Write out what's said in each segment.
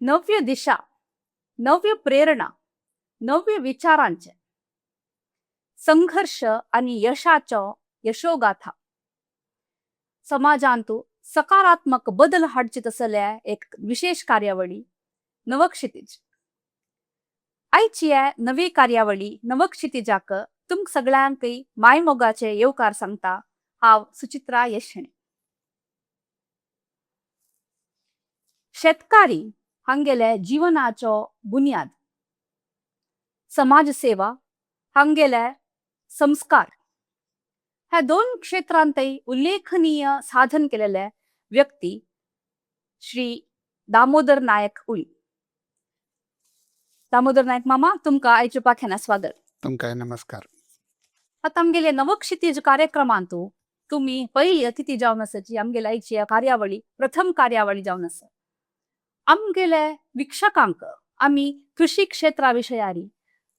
नव्य दिशा, नव्य प्रेरणा, नव्य विचारांचे संघर्ष आनी यशाचो यशोगाथा, समाजांतु सकारात्मक बदल हाडचे तसल्या एक विशेष कार्यावळी नवक्षितिज. आयची ह्या नवी कार्यावळी नवक्षितिजाक तुमकां सगळ्यांकय मायमोगाचे येवकार सांगता. हांव सुचित्रा येशणे. शेतकारी हांगेले जिवनाचो बुन्याद, समाजसेवा हांगेले संस्कार ह्या दोन क्षेत्रांतय उल्लेखनीय साधन केलेले व्यक्ती श्री दामोदर नायक उळी. दामोदर नायक मामा, तुमकां आयच्या पाख्याना स्वागत. तुमकां नमस्कार. आतां आमगेले नवक्षितीज कार्यक्रमांतु तुमी पयली अतिथी जावन आसाची. आमगेले आयची कार्यावळी प्रथम कार्यावळी जावन आसा. आमगेले वीक्षकांक आमी कृषी क्षेत्रा विशयारी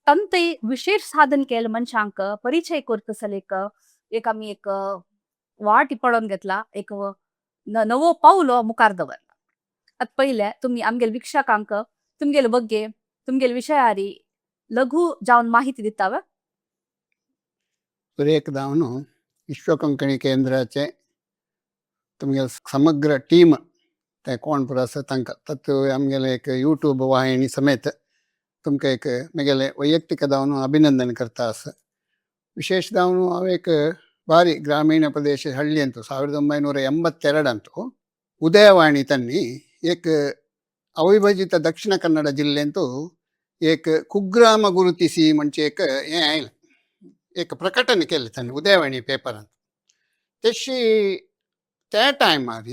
तंतय विशेष साधन केले मनशांक परिचय करतसले एक एक आमी एक वाट पळोवन घेतला, एक नवो पावलो मुखार दवरला. आतां पयले तुमी आमगेले वीक्षकांक तुमगेले बग्गे तुमगेले विशयारी लघु जावन माहिती दितावे. सुरेख दावनु विश्व कोंकणी केंद्राचे तुमगेले समग्र टीम ते कोण पुरो आसा तांकां तत् आमगेले एक यूट्यूब वाहिनी समेत तुमकां एक म्हगेले वैಯಕ್ತಿक दावनु अभिनंदन करता आसा. विशेष दावनु हांव एक ಬಾರಿ ಗ್ರಾಮೀಣ ಪ್ರದೇಶ ಹಳ್ಳಿ ಅಂತು 1982 ಉದಯವಾಣಿ ತನ್ನಿ ಏಕ್ ಅವಿಭಜಿತ ದಕ್ಷಿಣ ಕನ್ನಡ ಜಿಲ್ಲೆ ಅಂತೂ ಏಕ್ ಕುಗ್ರಾಮ ಗುರುತಿಸಿ ಮುಂಚೆ ಏಕ್ हें आयलें, एक प्रकटन केलें तांणी उदयवाणी पेपरांत. तशी त्या टायमार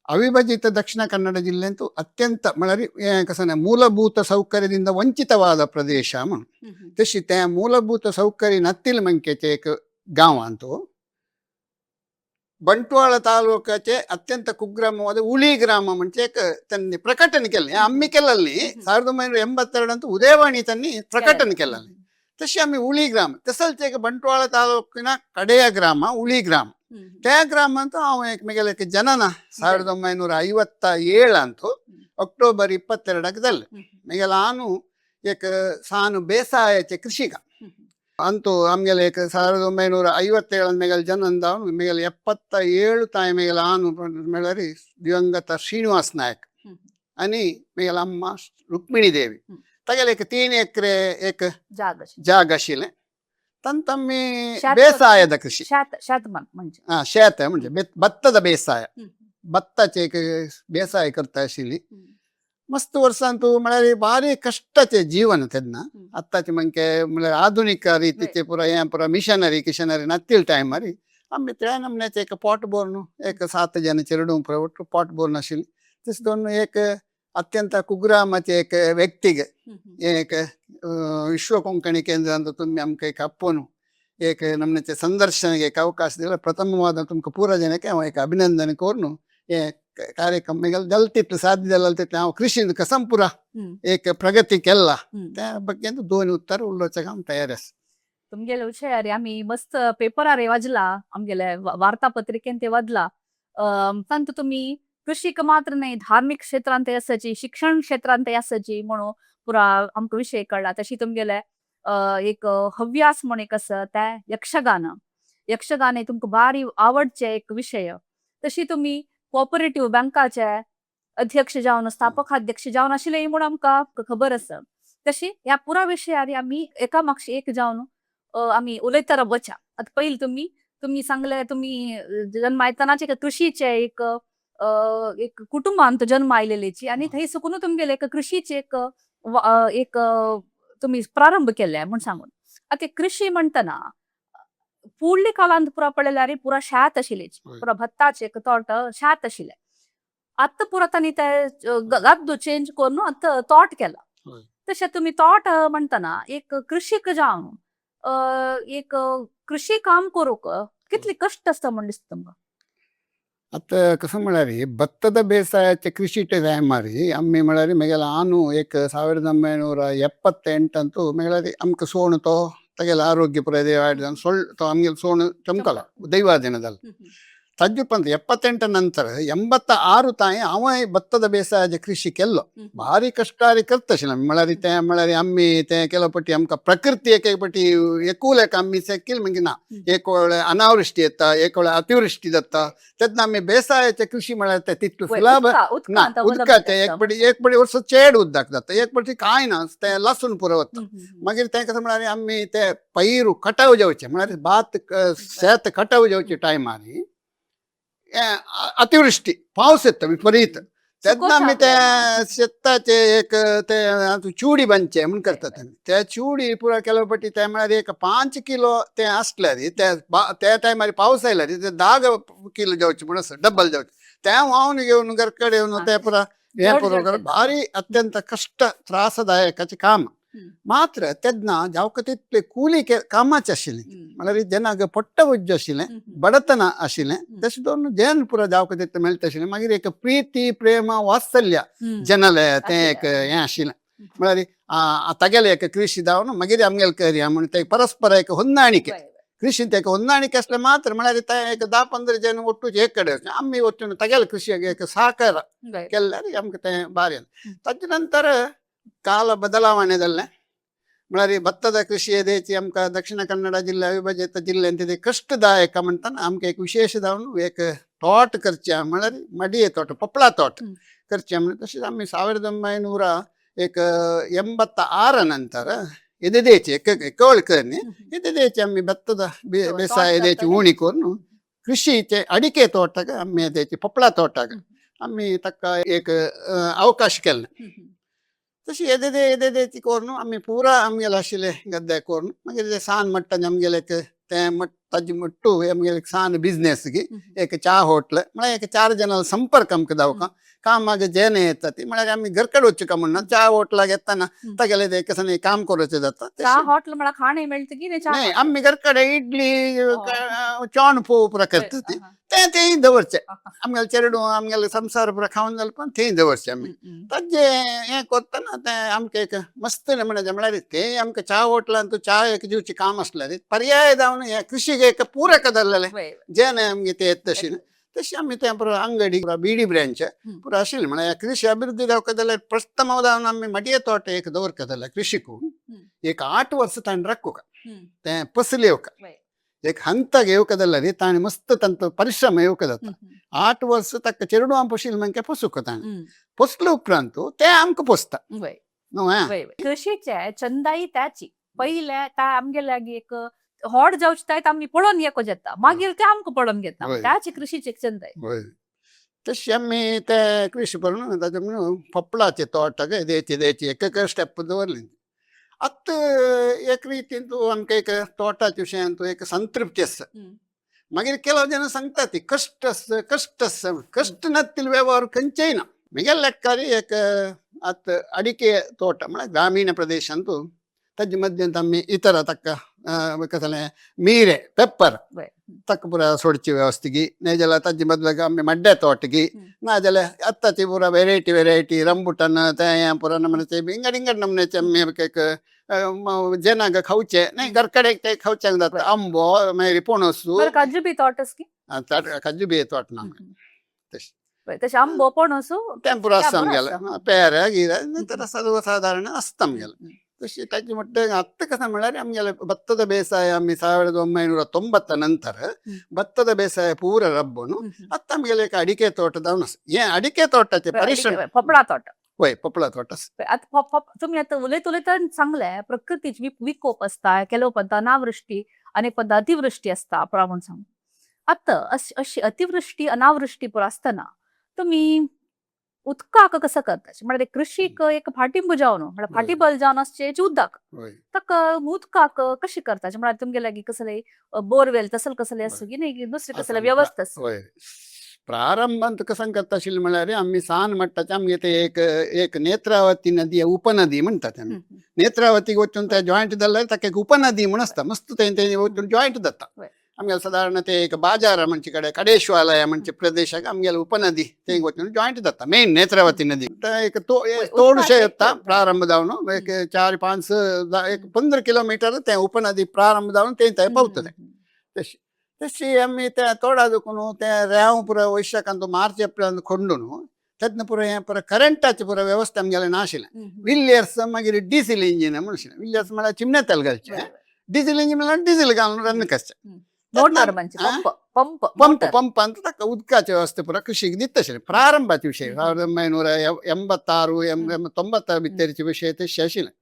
ಅವಿಭಜಿತ ದಕ್ಷಿಣ ಕನ್ನಡ ಜಿಲ್ಲೆ ಅಂತೂ ಅತ್ಯಂತ म्हळ्यार हें कसं ಮೂಲಭೂತ ಸೌಕರ್ಯದಿಂದ ವಂಚಿತವಾದ ಪ್ರದೇಶ म्हणून. तशी त्या ಮೂಲಭೂತ ಸೌಕರ್ಯ ನತ್ತಿल ಮಂಕೆचे एक गांवांतू ಬಂಟ್ವಾಳ ತಾಲೂಕಾचे ಅತ್ಯಂತ ಕುಗ್ರಾಮವಾದ ಉಳಿ ಗ್ರಾಮ म्हणजे एक त्यांनी ಪ್ರಕಟಣೆ केलें. आम्ही केल्ली 1982 ಅಂತೂ ಉದಯವಾಣಿ ತನ್ನಿ ಪ್ರಕಟಣೆ केल्ली. तशी आम्ही उಳಿ ಗ್ರಾಮ तसलचे एक ಬಂಟ್ವಾಳ ತಾಲೂಕಿನ ಕಡೆಯ ಗ್ರಾಮ ಉಳಿ ಗ್ರಾಮ. त्या ಗ್ರಾಮ ಅಂತೂ हांव एक म्हगेलें एक ಜನನ 1957 ಅಂತೂ ಅಕ್ಟೋಬರ್ 22 जाल्लें. म्हगेलें हांव एक ಸಾನು ಬೇಸಾಯचे ಕೃಷಿಕ ಅಂತೂ ಆಮ್ಗೆಲೆ एक 1957 ಮೆಗಲ್ ಜನಂದ ಮೆಗಲ್ 77 ತಾಯಿ ಮೆಗಲ್ ಆನು म्हळ्यार ದಿವಂಗತ ಶ್ರೀನಿವಾಸ್ ನಾಯಕ್ आणि मेगेल अम्मा रुक्मिणी देवी तागेले एक 3 ಎಕರೆ एक जाग ಜಾಗ आशिल्लें. ತಂತ आमी ಬೇಸಾಯದ ಕೃಷಿ शेत शेत म्हणजे हा शेत म्हणजे ಭತ್ತದ ಬೇಸಾಯ, ಭತ್ತಾचे एक ಬೇಸಾಯ करता आशिल्ली. मस्त वर्सांतू म्हळ्यार भारी कश्टाचें जीवन तेन्ना. आत्ताचे म्हणजे म्हळ्यार आधुनिक रीतीचे पुरा हें पुरा मिशनरी किशनरी नत्तील टायमार आमी त्या नमन्याचे एक पोट भरून एक 7 जण चेरडूं पुरा ಒಟ್ಟು पोट भरून आशिल्ली. तशें दोन एक अत्यंत कुग्रामाचे एक व्यक्तीक एक विश्व कोंकणी केंद्रांत तुमी आमकां एक आपोवन एक नमन्याचे संदर्शनाक एक ಅವಕಾಶ दिला. प्रथमवाद तुमकां पुरा जनक हांव एक अभिनंदन करून हे कार्यक्रम मेगेले जाल तितलें साध्य जालें तितलें हांव कृषीन कसम पुरा एक प्रगती केला त्या ಬಗ್ಗೆ दोन उत्तर उलोवच्याक हांव तयार आसा. तुमगेले विशयारी आमी मस्त पेपरार वाजला, आमगेले वार्तापत्रिकेन ते वाजला. तांतू तुमी कृषीक मात्र न्हय धार्मिक क्षेत्रांत आसाची, शिक्षण क्षेत्रांत आसाची म्हणून पुरा आमकां विशय कळ्ळा. तशी तुमगेले एक हव्यास म्हण एक आसा ते यक्षगान. यक्षगान हे तुमकां भारी आवडचे एक विशय. तशी तुमी कोऑपरेटिव्ह बँकाचे अध्यक्ष जावन स्थापकाध्यक्ष जावन आशिल्ले म्हूण आमकां खबर आसा. तशी ह्या पुरा विशयारी आमी एका मागशी एक जावन आमी उलयता वचा. आतां पयलीं तुमी तुमी सांगले तुमी जन्मायतनाचे एक कृषीचे एक एक कुटुंबांत जन्म आयलेलेची आनी थंय सुकून तुमगेले एक कृषीचे एक एक तुमी प्रारंभ केले म्हूण सांगून. आतां कृषी म्हणटना फुडल्या काळांत पुरा पळयल्यार पुरा शेत आशिल्लेची, पुरा भत्ताचे एक तोट शेत आशिल्लें. आतां पुरा तांणी ते गाद्दो चेंज करून आतां तोट केला. तशें तुमी तोट म्हणटना एक कृषीक जावन एक कृषी काम करूंक कितले कश्ट आसता म्हूण दिसता तुमकां? आतां कसं म्हळ्यार ಭತ್ತದ ಬೇಸಾಯचे ಕೃಷಿ टायमार आमी म्हळ्यार मेगेले आनु एक 1978 ಅಂತೂ म्हळ्यार आमकां सोण तो तागेले आरोग्य पुराय देव सೊಳ್ಳು तो आमगेलो सोण चमकलो दैवाधीन जालो. ತಜ್ಜುಪಂತ 78 ನಂತರ 86 ತಾಯಿ ಅವ ಭತ್ತದ ಬೇಸಾಯ ಕೃಷಿ ಕೆಲ್ಲೋ ಭಾರಿ ಕಷ್ಟಾರಿ ಕರ್ತಶಿಲ ಮಳರಿ ತೇ ಮಳರಿ ಅಮ್ಮಿ ತೇ ಕೆಲವು ಪಟ್ಟಿ ಅಮ್ಕ ಪ್ರಕೃತಿ ಏಕೆ ಪಟ್ಟಿ ಎಕೂಲೆಕ ಅಮ್ಮಿ ಸೆಕ್ಕಿಲ್ ಮಂಗಿನ ಏಕೋಳೆ ಅನಾವೃಷ್ಟಿ ಎತ್ತ ಏಕೋಳೆ ಅತಿವೃಷ್ಟಿ ದತ್ತ ತದ್ ನಮ್ಮಿ ಬೇಸಾಯಕ್ಕೆ ಕೃಷಿ ಮಾಡತ್ತೆ ತಿಟ್ಟು ಸುಲಭ ಉತ್ಕ ना ಅಂತ उदकाचें एक पटी एक पटी वर्स चेड उदक जाता एक पटी कांय ना तें लसूण पुरो वता. मागीर तें कशें म्हळ्यार आमी ते पैरू कटाव जावचें म्हळ्यार भात शेत कटाव जावचे टायमार अतिवृष्टी पावस येता विपरीत तेन्ना आमी ते शेताचे एक ते चुडी बांदचे म्हूण करतात आमी ते चुडी पुरा केल्या पटी ते म्हळ्यार एक 5 किलो ते आसल्यार ते त्या टायमार पावस आयल्यार ते 10 किलो जावचे म्हूण आसा डबल जावचे ते व्हांवन घेवन घर कडेन येवन ते पुरा हें जड पुरो जड करप जाता. भारी अत्यंत कश्ट त्रासदायकाचें काम. मात्र तेन्ना जावका तितले కూली कामाचें आशिल्लें म्हळ्यार जेन्ना पोट्ट उज्ज आशिल्लें बडतन आशिल्लें तशें दवरून जेन पुरो जावका तितलें मेळटा आशिल्लें. मागीर एक प्रिती प्रेम वात्सल्य जनले तें एक हें आशिल्लें म्हळ्यार तागेलें एक कृषी जावन मागीर आमगेलें करया म्हूण ते परस्पर एक ಹೊಂದಾಣಿಕೆ ಕೃಷಿ एक ಹೊಂದಾಣಿಕೆ आसलें मात्र म्हळ्यार ते एक 10-15 जण ಒಟ್ಟು एक कडेन आमी वचून तागेले ಕೃಷಿಯಾಗ एक ಸಹಕಾರ केल्यार आमकां तें भारी. ताजे नंतर ಕಾಲ ಬದಲಾವಣೆ जाल्लें म्हळ्यार ಭತ್ತದ ಕೃಷಿ ಎದೇಚಿ आमकां दक्षिण कन्नड ಜಿಲ್ಲೆ ಅವಿಭಜಿತ ಜಿಲ್ಲೆ ಅಂತಿದೆ ಕಷ್ಟದಾಯಕ म्हणटाನ आमकां एक विशेष जावन एक तोट करचें म्हळ्यार मडिये तोट पपळा तोट करचें म्हण तशेंच आमी 1986 ನಂತರ ಎದೆದೇಚಿ ಎಕ್ಕ ಎಕ್ಕವಳ करनी ಎದೆದೇಚಿ ಆಮಿ ಭತ್ತದ ಬೇಸಾಯ ಎದೇಚಿ ಉಣಿ ಕೊರ್ನು ಕೃಷಿचे ಅಡಿಕೆ ತೋಟಗ ಆಮಿ ಎದೇಚಿ ಪಪ್ಪಳ ತೋಟಗ आमी ताका एक अवकाश केल्ले. तशी येदे येदे करून आमी पुरा आमगेले आशिल्ले गद्दे करून मागीर ते सान मट्टा आमगेले एक तें मट ताजे मट्टू आमगेले सान बिजनेस गी एक च्या होटल म्हळ्यार एक 4 जणां संपर्क आमकां जावका कामाक जेणे येता ती म्हळ्यार आमी घरकड वचूका म्हणना च्या होटलाक येताना तागेले ते कशें काम करूचें जाता. चहा हॉटेल म्हळ्यार खाणे मेळटकी? न्हय आमी घरकडे इडली चॉण फोव पुरा करता ती तें तेंय दवरचें आमगेलें चेडूं आमगेलें संवसार पुरा खावन जालें पण थंय दवरचें आमी ताजें हें करतना तें आमकां एक मस्त म्हणलें म्हळ्यार तें आमकां च्या होटलान तूं च्या एक दिवचें काम आसलें पर्याय जावन हें कृशीक एक पूरक जाल्लें जेणे आमगे तें येता तशें तशें आमी तें पुरो अंगडी पुरा बीडी ब्रँच पुरा आशिल्लें म्हळ्यार कृषी अभिवृद्धी जावका जाल्यार प्रथम जावन आमी मडये तोट एक दवरका जाल्यार कृशीक एक 8 वर्सां ताणें राखूका तें पसले येवका एक हंताक येवका जाल्यार ताणें मस्त तांचो परिश्रम येवका जाता 8 वर्स ताका चेडवां पोशिल्लें मागीर पोसूंक ताणें पोसले उपरांत तें आमकां पोसता न्हू. कृषीचे चंदाई त्याची पयले ता आमगे लागीं एक होड जावचे तायत आमी पळोवन येको जाता मागीर ते आमकां पळोवन घेता त्याची कृषीची एक चंदाई. तशें आमी ते कृषी करून ताजे म्हणून पपळाचे तोटाक देची देची एक एक स्टेप दवरली. आतां एक रितीन तूं आमकां एक तोटाच्या विशयान तूं एक संतृप्ती आसा. मागीर ಕೆಲವು ಜನ सांगता ती कश्ट आसा कश्ट आसा कश्ट नातिल्ले व्यवहार खंयचेय ना. म्हगेल्या लेखारी एक आतां अडिके तोट म्हळ्यार ग्रामीण प्रदेशांतू ताजे मद्यंत आमी इतर ताका कसलें मिरे पेप्पर ताका पुरा सोडची व्यवस्था नाजाल्यार ताजे बदलाक आमी मड्ड्या तोटगी नाजाल्यार आतांची पुरा वेरायटी वेरायटी रंबुटन तें हें पुरा नमनेचे विंगड विंगड नमनेचे आमी एक जेनाक खावचे न्ही घरकडेक ते खावच्याक जाता आंबो मागीर पणसू काजू बी तोट आसा की काजू बी तोट ना तशें तशें आंबो पणसू तें पुरो आसता आमगेलें पेर गिर तर सर्व सादारण आसता आमगेलें. तशें ताजें म्हणटा आतां कशें म्हळ्यार आमगेलें ಭತ್ತದ ಬೇಸಾಯ ಆಮಿ 1990 ನಂತರ ಭತ್ತದ ಬೇಸಾಯ ಪೂರ ರಬ್ಬನು आतां आमगेलें एक अडिके तोट जावन आसा हें अडिके तोटाचें परिश्रम पपळा तोट वय पपळा तोट आसा. आतां तुमी आतां उलयत उलयत सांगलें प्रकृतीची विकोप आसता ಕೆಲವು पद्द अनावृष्टी आनी पद्द अतिवृष्टी आसता पळा म्हूण सांग. आतां अशी अतिवृष्टी अनावृष्टी पुरो आसतना तुमी उदकाक कसो करता म्हळ्यार कृषीक एक फाटिंब जावन म्हळ्यार फाटीबल जावन आसचें उदक ताका उदकाक कशें करता म्हळ्यार तुमगे लागीं कसले बोरवेल तसल कसले आसा की न्ही दुसरे कसले व्यवस्था आसा. वय प्रारंभांत कसं करता आशिल्लें म्हळ्यार आमी सान मट्टाचे आमगे ते एक एक नेत्रावती नदी उपनदी म्हणटात आमी नेत्रावतीक वचून ते जॉयंट जाल्यार ताका एक उपनदी म्हूण आसता मस्त तें तें वचून जॉयंट जाता आमगेले सादारण ते एक बाजार म्हणचे कडेन कडेश्वालय म्हणचे प्रदेशाक आमगेले उपनदी थंय वचून जॉयंट जाता मेन नेत्रावती नदी एक तोडशें येता प्रारंभ जावन एक 4-5 एक 15 किलोमिटर तें उपनदी प्रारंभ जावन तें थंय पावतलें. तशें तशी आमी ते तोडा दुखून ते रेंव पुरो वैशाखांत मार्च एप्रिलांत खोंडून तेन्ना पुरो हें पुरो करंटाची पुरो वेवस्था आमगेलें नाशिल्लें. विल्यर्स मागीर डिझील इंजीन म्हणून आशिल्लें. विल्यर्स म्हळ्यार चिमणे तेल घालचें, डिझील इंजीन म्हळ्यार डिझील घालून रन करचें. मोटर म्हणजे आ? Pump pump pump motor. Pump ಅಂತ ತಕ್ಕ ಉದ್ಕಾಚೆ ವ್ಯವಸ್ಥೆ ಪೂರ ಕೃಷಿಗೆ ದಿತ್ತಶಿಲೆ ಪ್ರಾರಂಭದ ವಿಷಯ 1986 90 ಬಿತ್ತರಿಚಿ ವಿಷಯ ಶಶಿಲೆ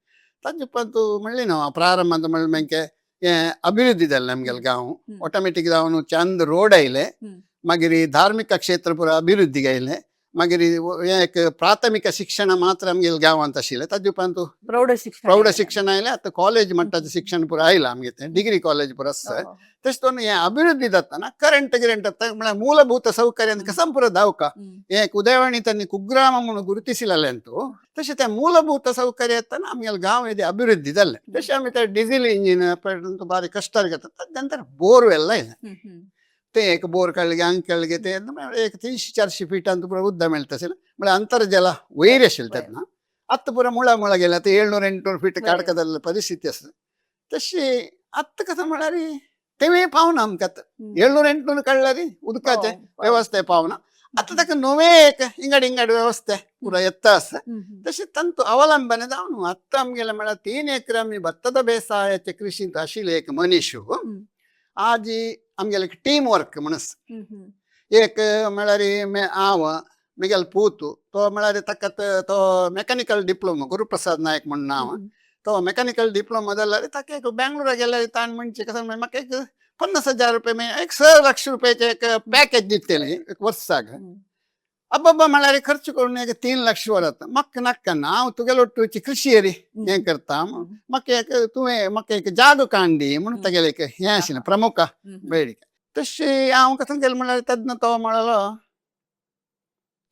ತಂಜುಪ್ಪಂತೂ ಮಳ್ಳಿ ನಾವು ಪ್ರಾರಂಭ ಅಂತ ಮಳ್ಳಿ ಮೆಂಕೆ ಅಭಿವೃದ್ಧಿ ದಲ್ಲ ನಮ್ಗೆಲ್ಲ ಗಾಂವ್ ಆಟೋಮೆಟಿಕ್ ದಾವನು ಚಂದ ರೋಡ್ ಐಲೆ ಮಗಿರಿ ಧಾರ್ಮಿಕ ಕ್ಷೇತ್ರ ಪೂರ ಅಭಿವೃದ್ಧಿಗೆ ಐಲೆ ಮಗಿರಿ ಏಕ್ ಪ್ರಾಥಮಿಕ ಶಿಕ್ಷಣ ಮಾತ್ರ ನಮ್ಗೆ ಇಲ್ಲಿ ಗಾಂವ್ ಅಂತ ಶಿಲೆ ತಜ್ಜುಪಂತು ಪ್ರೌಢ ಶಿಕ್ಷಣ ಪ್ರೌಢ ಶಿಕ್ಷಣ ಐಲೆ ಅಥವಾ ಕಾಲೇಜ್ ಮಟ್ಟದ ಶಿಕ್ಷಣ ಪೂರ ಐಲ ನಮ್ಗೆ ಡಿಗ್ರಿ ಕಾಲೇಜ್ ಪೂರ ತಷ್ಟೊಂದು ಏ ಅಭಿವೃದ್ಧಿ ದತ್ತನ ಕರೆಂಟ್ ಗಿರೆಂಟ್ ಅತ್ತ म्हळ्यार ಮೂಲಭೂತ ಸೌಕರ್ಯ ಅಂತ ಸಂಪೂರ ದಾವಕ ಏಕ್ ಉದಯವಾಣಿ ತನ್ನಿ ಕುಗ್ರಾಮವನ್ನು ಗುರುತಿಸಿಲ್ಲ ಅಂತು ತಶೆ ते ಮೂಲಭೂತ ಸೌಕರ್ಯ ಎತ್ತನ ಆಮೇಲೆ ಗಾಂವ್ ಇದೆ ಅಭಿವೃದ್ಧಿ ದಲ್ಲೆ ತಶೆ ಆಮೇಲೆ ಡೀಸೆಲ್ ಇಂಜಿನ್ ಬಾರಿ ಕಷ್ಟ ಆಗತ್ತೆ. ತದನಂತರ ಬೋರ್ವೆಲ್ಲ ಇದೆ. ते एक बोर काडले हांग काडले ते एक 300-400 फीट ಅಂತ ಪೂರ ಉದ್ದ ಮೇಲ್ತಸಿಲ್ಲ म्हळ्यार ಅಂತರ್ಜಲ ವೈರ್ आशिल्लें तेन्ना आत्तां पुरा मुळा मुळा गेल्या आतां 700-800 फीट काडकदल्ले परिस्थिती आसा. तशी आत्तां कसं म्हळ्यार तेंवूय पावना आमकां आतां 700-800 काडल्यार उदकाचें व्यवस्था पावना. आतां ताका नवें एक इंगड इंगड व्यवस्था ಪೂರ ಎತ್ತ ಆसा. तशें तांतू अवलंबन जावन आतां आमगेलें म्हळ्यार 3 ಎಕರೆ आमी भत्ताದ ಬೇಸಾयाचे ಕೃಷಿಂत आशिल्ले एक मनीश आजी आमगेले टीम वर्क म्हणस एक म्हळ्यार हांव मिगेल पूत तो म्हळ्यार ताका तो मेकॅनिकल डिप्लोमा गुरुप्रसाद नायक म्हणून नांव तो मेकॅनिकल डिप्लोमा जाल्यार ताका एक बेंगलोरा गेल्यार ताणें म्हणचें कसं म्हळ्यार म्हाका एक 50,000 रुपये एक 6 लाख रुपयाचे एक पॅकेज दितले एक वर्साक. अब्बब्बा म्हळ्यार खर्च करून एक 3 लक्ष वरात म्हाका नाका ना हांव तुगेलो ಒಟ್ಟುची ಕೃಷಿಯರಿ हें करता म्हाका एक तुवें म्हाका एक जागो काण दी म्हणून तागेलें एक हें आशिल्लें प्रमुख ಬೇಡಿಕೆ. तशें हांव कसं केलें म्हळ्यार तेन्ना तो म्हणलो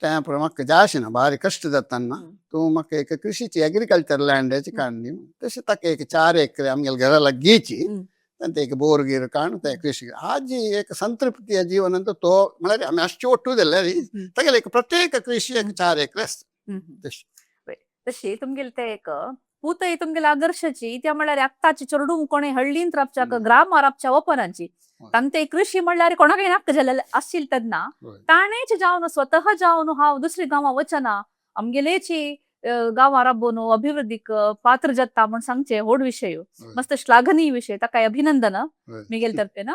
तें पळय म्हाका जायना भारी कश्ट जाता ना तूं म्हाका एक कृषीची एग्रीकल्चर लँडाची काण दी. तशें ताका एक 4 एकर आमगेल्या घरा लागींची तांचे एक बोर गीर काण ते कृषी आजी एक संतृप्तिಯ ಜೀವನ ಅಂತ ತೋ म्हळ्यार आमी अशें ಒಟ್ಟು दिल्यार तागेले एक प्रत्येक कृषी एक 4 एकर आसता. तशें. तशी तुमगेले ते एक पूतय तुमगेले आदर्शाची त्या म्हळ्यार आत्ताची चेडूं कोणे हळ्ळींत राबच्या ग्रामार राबच्या वपनांची तांते कृषी म्हणल्यार कोणाकय नाका जाल्लें आशिल्लें तेन्ना ताणेच जावन स्वतः जावन हांव दुसऱ्या गांवां वचना आमगेलेची गांवां राबोवन अभिवृद्धीक पात्र जाता म्हण सांगचें व्हड विशय मस्त श्लाघनीय विशय ताका अभिनंदन मिगेल तर्फेन.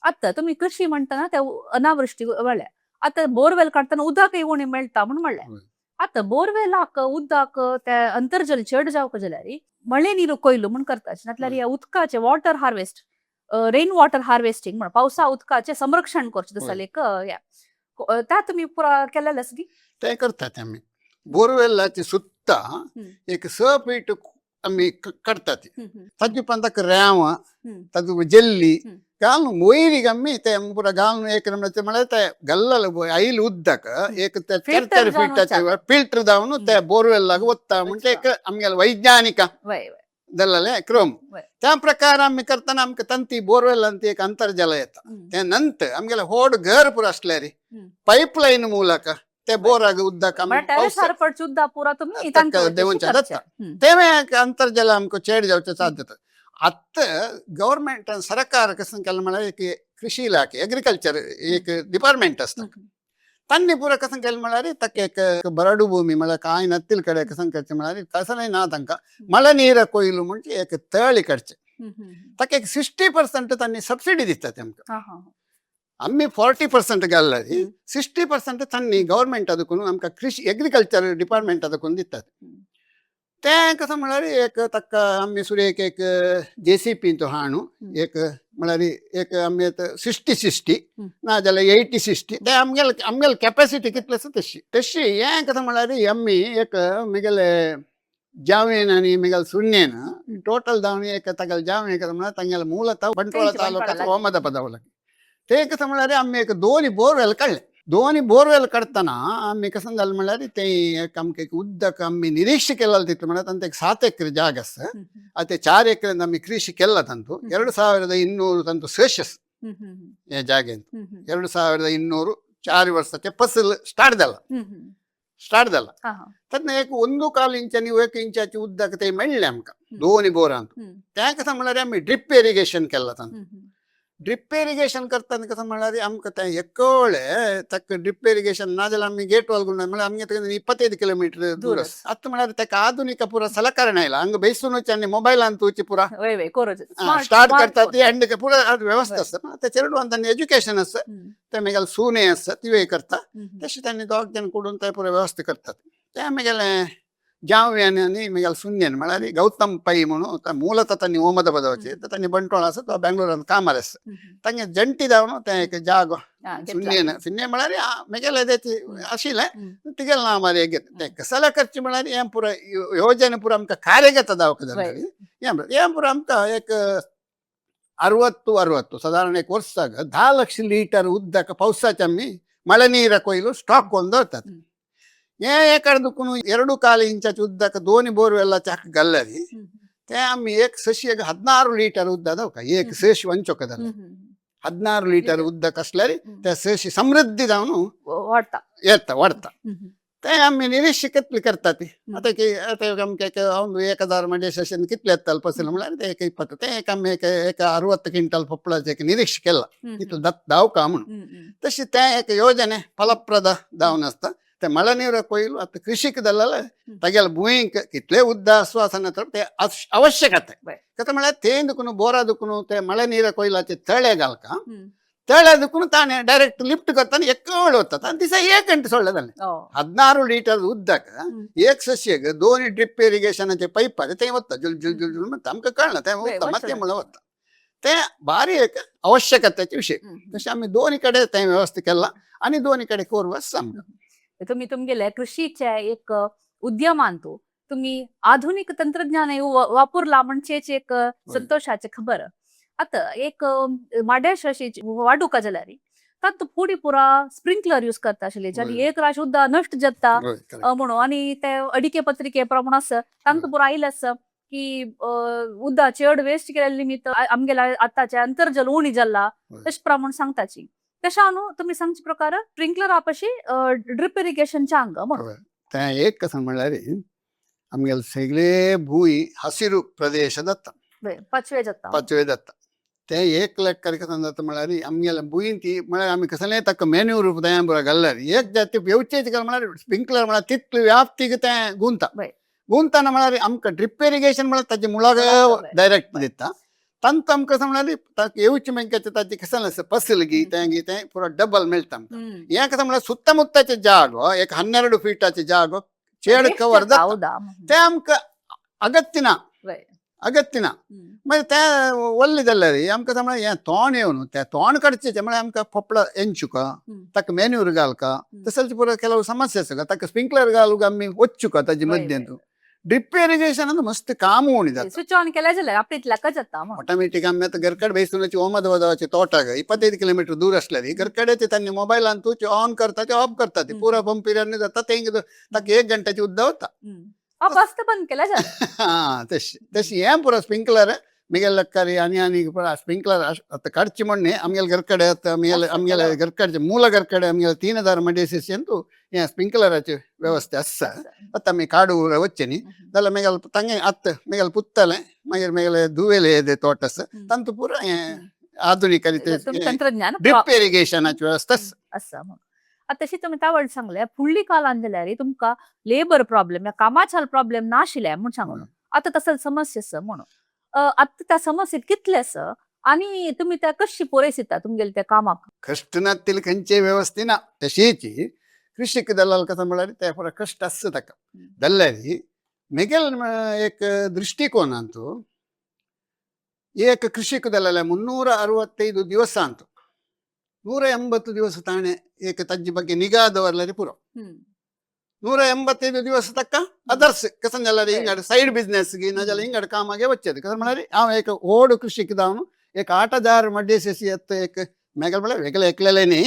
आतां तुमी कृषी म्हणटना ते अनावृष्टी म्हणल्या आतां बोरवेल काडटना उदकय उणें मेळटा म्हूण म्हणलें. आतां बोरवेलाक उदक ते अंतर्जल चड जावंक जाल्यार मळे नीर कोयलो म्हूण करता नातल्यार ह्या उदकाचें water harvest rain water harvesting म्हण पावसा उदकाचें संरक्षण करचें तसलें एक हें त्या तुमी पुरा केलेलें आसा ती. ते करतात आमी बोरवेलाची सुत्ता एक 6 फीट आमी काडटात ताजे उपरांत ताका रेंव तातूंत जल्ली घालून वयरीक आमी ते पुरा घालून एक म्हळ्यार ते गल्लल आयल उदक एक ते 4-4 फीटाचे फिल्टर जावन ते बोरवेलाक वता म्हणजे एक आमगेले वैज्ञानिक जाल्लें क्रम त्या प्रकार आमी करतना आमकां तंती बोरवेल एक ಅಂತರ್ಜಲ येता. ते नंतर आमगेले व्हड घर पुरा आसल्यार पाईप लायन ಮೂಲಕ ते बोराग उदक देवून जाता तेवें ಅಂತರ್ಜಲ आमकां चेड जावचें साध्यता. आतां गव्हर्मेंटान सरकार कसं केलें म्हळ्यार एक कृषी इलाखे एग्रीकल्चर एक डिपार्टमेंट आसता तांणी पुरा कसं केलें म्हळ्यार ताका एक बरडू भूमी म्हळ्यार कांय नत्तील कडेन कसं करचें म्हळ्यार कसं ना तांकां मळ नीर कोयಲು म्हणजे एक तळी काडचें ताका एक 60% तांणी सबसिडी दितात आमकां. आमी 40% घालल्यार 60% तांणी गव्हर्मेंटा देखून आमकां कृषी एग्रीकल्चर डिपार्टमेंटा देखून दितात. तें कसं म्हळ्यार एक ताका आमी सुरेक एक जेसीपी तो हाणू एक म्हळ्यार एक आमी 60-60 ना जाल्यार 80-60 ते आमगेले आमगेले कॅपॅसिटी कितली आसा तशी तशी. हें कसं म्हळ्यार आमी एक मिगेले जावेन आनी मिगेले सुन्नेन टोटल जावन एक तागेले जावेन कसं म्हळ्यार तांगेले ಮೂಲತಃ ಬಂಟ್ವಾಳ ತಾಲೂಕು ಹೋಮದ ಪದವಲ. ते कसं म्हळ्यार आमी एक 2 बोरवेल काडले. 2 बोरवेल काडटना आमी कसं जालें म्हळ्यार ते एक आमकां एक उदक आमी निरीक्षे केल्लें तितलें म्हळ्यार तांकां एक 7 ಎಕರೆ ಜಾಗ आसा ते 4 ಎಕರೆ आमी ಕೃಷಿ केಲ್ಲ ತಂತು 2200 ತಂತು ಸೇಷಸ್ हे जागेंत 2200 4 वर्साचे फसल स्टार्ट जाला स्टार्ट जाला तेन्ना एक 1.25 इंच आनी 1 इंचाचे उदक ते मेळ्ळें आमकां 2 बोरांत. तें कसं म्हळ्यार आमी ड्रीप इरिगेशन केलां तांतूं. ड्रिप इरिगेशन करतना कसं म्हळ्यार आमकां तें एकवळे ताका ड्रिप इरिगेशन ना जाल्यार आमी गेट वाल म्हळ्यार आमगे थंय 25 किलोमीटर दूर दूर. आसा. आतां म्हळ्यार ताका आधुनीक पुरा सलकरण आयला हांगा बेसूनच आनी मोबायलान तुची पुरा वय वय कोरोच स्टार्ट करता ती एंड पुरा व्यवस्था आसता. ते चेडवान तांणी एज्युकेशन आसा, ते मागीर सुने आसा तिवूय करता. तशें तांणी दोग जाण कुडून ते पुरा व्यवस्था करतात. ते मागीर जावयान आनी मागीर सुन्यान म्हळ्यार गौतम पै म्हणून ಮೂಲತಃ तांणी ओमद बदवचे, तांणी बंटवाळ आसा, तो बेंगलोरान कामार आसा. तांगे जंटी जावन तें एक जागो सुन्येन सुन्ये म्हळ्यार मागीर आशिल्लें तिगेलें नांव मारी घेत तें कसाला करचें म्हळ्यार हें पुरा योजने पुरा आमकां कार्यकर्ता दावका जाल्यार हें पुरा आमकां एक 60 सादारण एक वर्साक 10 ಲಕ್ಷ ಲೀಟರ್ ಉದ್ದಕ ಪೌಸಾಚ आमी ಮಳೆ ನೀರ ಕೊಯ್ಲು ಸ್ಟಾಕ್ ಕೊಂಡು ದವರ್तात. हे एकाड दुखून 2.25 ಇಂಚಾची ಉದ್ದಕ ದೋನಿ ಬೋರ್ವೆಲ್ ಚಾಕ್ ಗಲ್ಲರಿ ते आमी एक सशी 16 ಲೀಟರ್ ಉದ್ದ ದವಕ ಏಕ್ ಸಸಿ ವಂಚೊಕದಲ್ಲ 16 ಲೀಟರ್ ಉದ್ದ ಕಸ್ಲರಿ ते सशी समृद्धी जावन वाडटा. येता वाडटा. ते आमी निरीक्षे कितले करता ती आतां की आतां आमकां एक हांव 1000 म्हणजे सशेन कितले येताले पसल म्हळ्यार ते एक 20 ते एक आमी एक एक 60 क्विंटल पप्पळाचें एक निरीक्षे केलां तितलें दावका म्हणून. तशें तें एक योजने फलप्रद जावन आसता. ते मळनीर ಕೊಯ್ಲು आतां कृषीक दल्लाल तागेले भुंयेक कितले उद्द आस्वासन ते आवश्यकते. कशें म्हळ्यार ते दुखून बोरा दुखून ते मळे ನೀರ ಕೊಯ್ಲಾचे तळे घालका तळे दुखून ताणें डायरेक्ट लिफ्ट करता आनी एकळ वता आनी दिसा एक गंटे सोडले जालें. 16 ಲೀಟರ್ ಉದ್ದಕ ಏಕ್ ಸಸ್ಯಕ್ಕೆ ದೋನಿ ಡ್ರಿಪ್ ಇರಿಗೇಷನ್ ಪೈಪ್ ಅದೇ ते वता जुल जुल जुल जुल म्हणटा आमकां कळना तें वता मातयें म्हणल्यार वता ते भारी एक आवश्यकतेचे विशय. तशें आमी दोनी कडेन तें व्यवस्था केलां आनी दोनी कडेन कोरवा आसा आमकां. तुम्ही तुमगेले कृषीचे एक उद्यमांतु तुम्ही आधुनिक तंत्रज्ञान वापरला म्हणचेच एक संतोषाचे खबर. आता एक माड्याश अशी वाडूका जाल्यार तातूंत फुडें पुरा स्प्रिंकलर यूज करता आशिल्ले जाल्यार एक राश उद्दा नश्ट जाता म्हणून. आनी ते अडिके पत्रिके प्रमाण आसा तांकां पुरा आयिल्लें आसा की उद्दा चड वेस्ट केल्ले निमित्त आमगेल्या आतांचें अंतर्जल उणी जाल्ला तशें प्रमाण सांगताची. तशें न्हू तुमी सांगचे प्रकार स्प्रिंकलर आपशी ड्रिप इरिगेशनच्या अंग म्हणून. तें एक कशें म्हणल्यार आमगेले सगळे भूंय हसिरू प्रदेश जाता, पाचवे जाता, पाचवे जाता. ते एक लेक्कार कशें जाता म्हणल्यार आमगेले भूंय ती म्हळ्यार आमी कसलें ताका मेन्यूर तें बरो घाल्यार एक जाती येवचेच घाल म्हळ्यार स्प्रिंकलर म्हळ्यार तितले व्याप्तीक तें गुंता. गुंतना म्हळ्यार आमकां ड्रिप इरिगेशन म्हळ्यार ताजे मुळाक डायरेक्ट दिता. तांकां आमकां कशें म्हळ्यार ताका येवचे बँकेचे ताजे कशें आसता पसल गी तें गी तें पुरो डबल मेळटा आमकां. हें कशें म्हळ्यार सुತ್ತमुत्ताचे जागो एक 12 फीटाचे जागो चेड कवर जाता तें आमकां अगत्य ना, अगत्य ना. मागीर तें वल्ले जाल्यार आमकां म्हळ्यार हें तोंड येवन तें तोंड काडचें म्हळ्यार आमकां फोपळा एंचुका ताका मेन्यूर घालका तसेंच पुरो ಕೆಲವು ಸಮस्यೆ आसा. ताका स्प्रिंकलर घालूंक आमी वच्चुका ताजे मद्यंत ड्रिप इरिगेशन मस्त काम उणी जाता. स्विच ऑन केल्या जाल्यार आपणे इतल्याकच जाता. ऑटोमॅटिक आमी आतां घरकड बेसून ओमद वदाचे तोटाक 25 किलोमीटर दूर आसल्यार घरकडेच तांणी मोबायलान तूं ऑन करता ते ऑफ करता ते पुरा पंपिरांनी जाता ते ताका 1 गंट्याची उद्दा वता. बस्त बंद केल्या जाल्यार. हां तशें तशें हें पुरो स्प्रिंकलर मिगेल लक्कारी आनी आनी पुरा स्प्रिंकलर आतां काडचे म्हणणे आमगेले घरकडे आतां आमगेले आमगेले घरकडचे मूಲ घरकडे आमगेले 3000 मडेसी अंतू हें स्प्रिंकलराचे व्यवस्था आसा. आतां आमी काडू वच्चे न्ही जाल्यार मागीर तांगे आतां मागीर पुत्तलें मागीर मागीर दुवेले येदे तोट आसा तांतू पुरा हें आधुनीक तंत्रज्ञान ड्रिप इरिगेशनाची व्यवस्था आसा म्हणून. आतां तशें तुमी तावळ सांगलें फुडली काळान जाल्यार तुमकां लेबर प्रॉब्लेम या कामाचाल प्रॉब्लेम नाशिल्ले म्हूण सांगून आतां तसले समस्या आसा म्हणून. आतां त्या समस्येत कितले आसा आनी तुमी त्या कशी पुरयसिता तुमगेले त्या कामाक? कश्ट नातील खंयचे व्यवस्थे ना. तशीच कृषीक दलाल कसं म्हळ्यार ते पुरा कश्ट आसता ताका जाल्यार मिगेल एक दृष्टिकोन अंतू एक कृषीक दलाल 365 ದಿವಸ ಅಂತು 180 ದಿವಸ ತಾಣೆ ಏಕ ತಜ್ಜಿ ಬಗ್ಗೆ ನಿಗಾ ದವರ್ಲರಿ ಪೂರ 185 ದಿವಸ ತಕ್ಕ ಅದರ್ಸ್ ಕಸಂಜಲ್ಲ ಹಿಂಗಡೆ ಸೈಡ್ ಬಿಸ್ನೆಸ್ ಗಿನ್ನಜಲ್ಲ ಹಿಂಗಡೆ ಕಾಮಾಗೆ ವಚ್ಚದು ಕಸ म्हळ्यार हांव एक ಓಡು ಕೃಷಿಕ್ दावन एक ಆಟದಾರ ಮಡ್ಡೇಸಿ ಎತ್ತ एक मेगल म्हळ्यार वेगळे एकलेले न्ही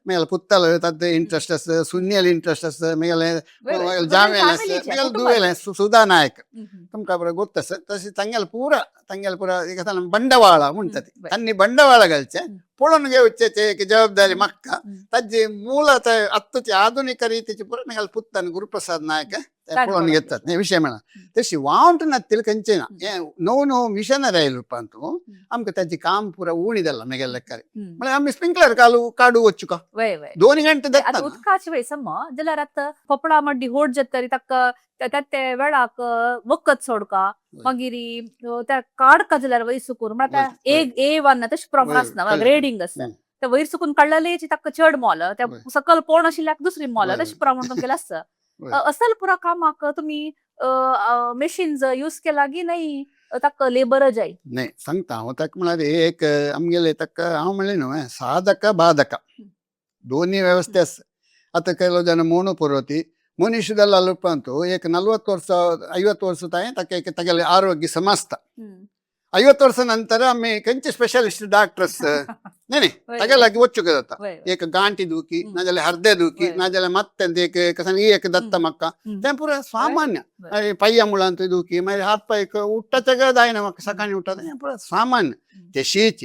मेगल पुत्तल तद्द इंट्रस्ट आसा, सुन्यल इंट्रस्ट आसा, मेगले जावेल आसा, मेगल दुवेल सुधा नायक तुमकां बरें ಗೊತ್ತ आसा. तशें तांगेले पूरा तांगेले पूरा एक ಬಂಡವಾಳ म्हणटा ती तांणी ಬಂಡವಾಳ घालचें पळोवन घेवचें एक जबाबदारी म्हाका ताजी मूळ आतांची आधुनीक रितीची पुरा मेगल पुत्तान गुरुप्रसाद नायक ते पळोवन घेतात हे विशय म्हणा. तशी वावंट नातील खंयचे ना, हे नव नव मिशनरी आयले उपरांत आमकां ताची काम पुरा उणी जाला मेगेल्या लेखार. म्हळ्यार आमी स्प्रिंकलर कालू काडू वचुका वय वय 2 गंटे आता जाता. उदकाची वय सम जाल्यार आतां पोपडा मड्डी होड जातरी ताका त्या ते वेळाक वखद सोडका, मागीर त्या काडका जाल्यार वयर सुकून म्हळ्यार एक ए वन तशें प्रमाण आसना, ग्रेडींग आसता. ते वयर सुकून काडलेले ताका चड मोल, त्या सकल पोण आशिल्ल्याक दुसरी मोल, तशें प्रमाण तुमगेलें आसता. असल पुरा कामाक तुमी मशीन यूज केला की नाही ताका लेबर जाय? नाही, सांगता हांव ताका. म्हळ्यार एक आमगेले ताका हांव म्हणलें न्हू, साधक बाधक दोन्ही व्यवस्थे आसा. आतां ಕೆಲವು ಜನ ಮೋನು ಪುರೋತಿ ಮನುಷ್ಯ ದಲ್ಲಾಲ್ ಉಪಂತು ಏಕ 40 ವರ್ಷ 50 ವರ್ಷ ತಾಯಿ ತಕ್ಕ ಏಕ ತಗಲಿ ಆರೋಗ್ಯ ಸಮಸ್ತ. 50 ವರ್ಷ ನಂತರ ಆಮೆ ಕಂಚಿ ಸ್ಪೆಷಲಿಸ್ಟ್ ಡಾಕ್ಟರ್ಸ್ ನೇನೆ ತಗಲಾಗಿ ಒಚ್ಚುಕದತ್ತ ಏಕ ಗಾಂಟಿ ದೂಕಿ, ನಾಜಲೆ ಹರ್ದೆ ದೂಕಿ, ನಾಜಲೆ ಮತ್ತೆ ಏಕ ಕಸನ್ ಏಕ ದತ್ತ ಮಕ್ಕ ते पुरा ಸಾಮಾನ್ಯ ಪಯ್ಯ ಮುಳ ಅಂತ ದೂಕಿ मागीर हात पाय उट्टाच्या जायना म्हाका सकाळी उठता, हें पुरा सामान्य. तशीच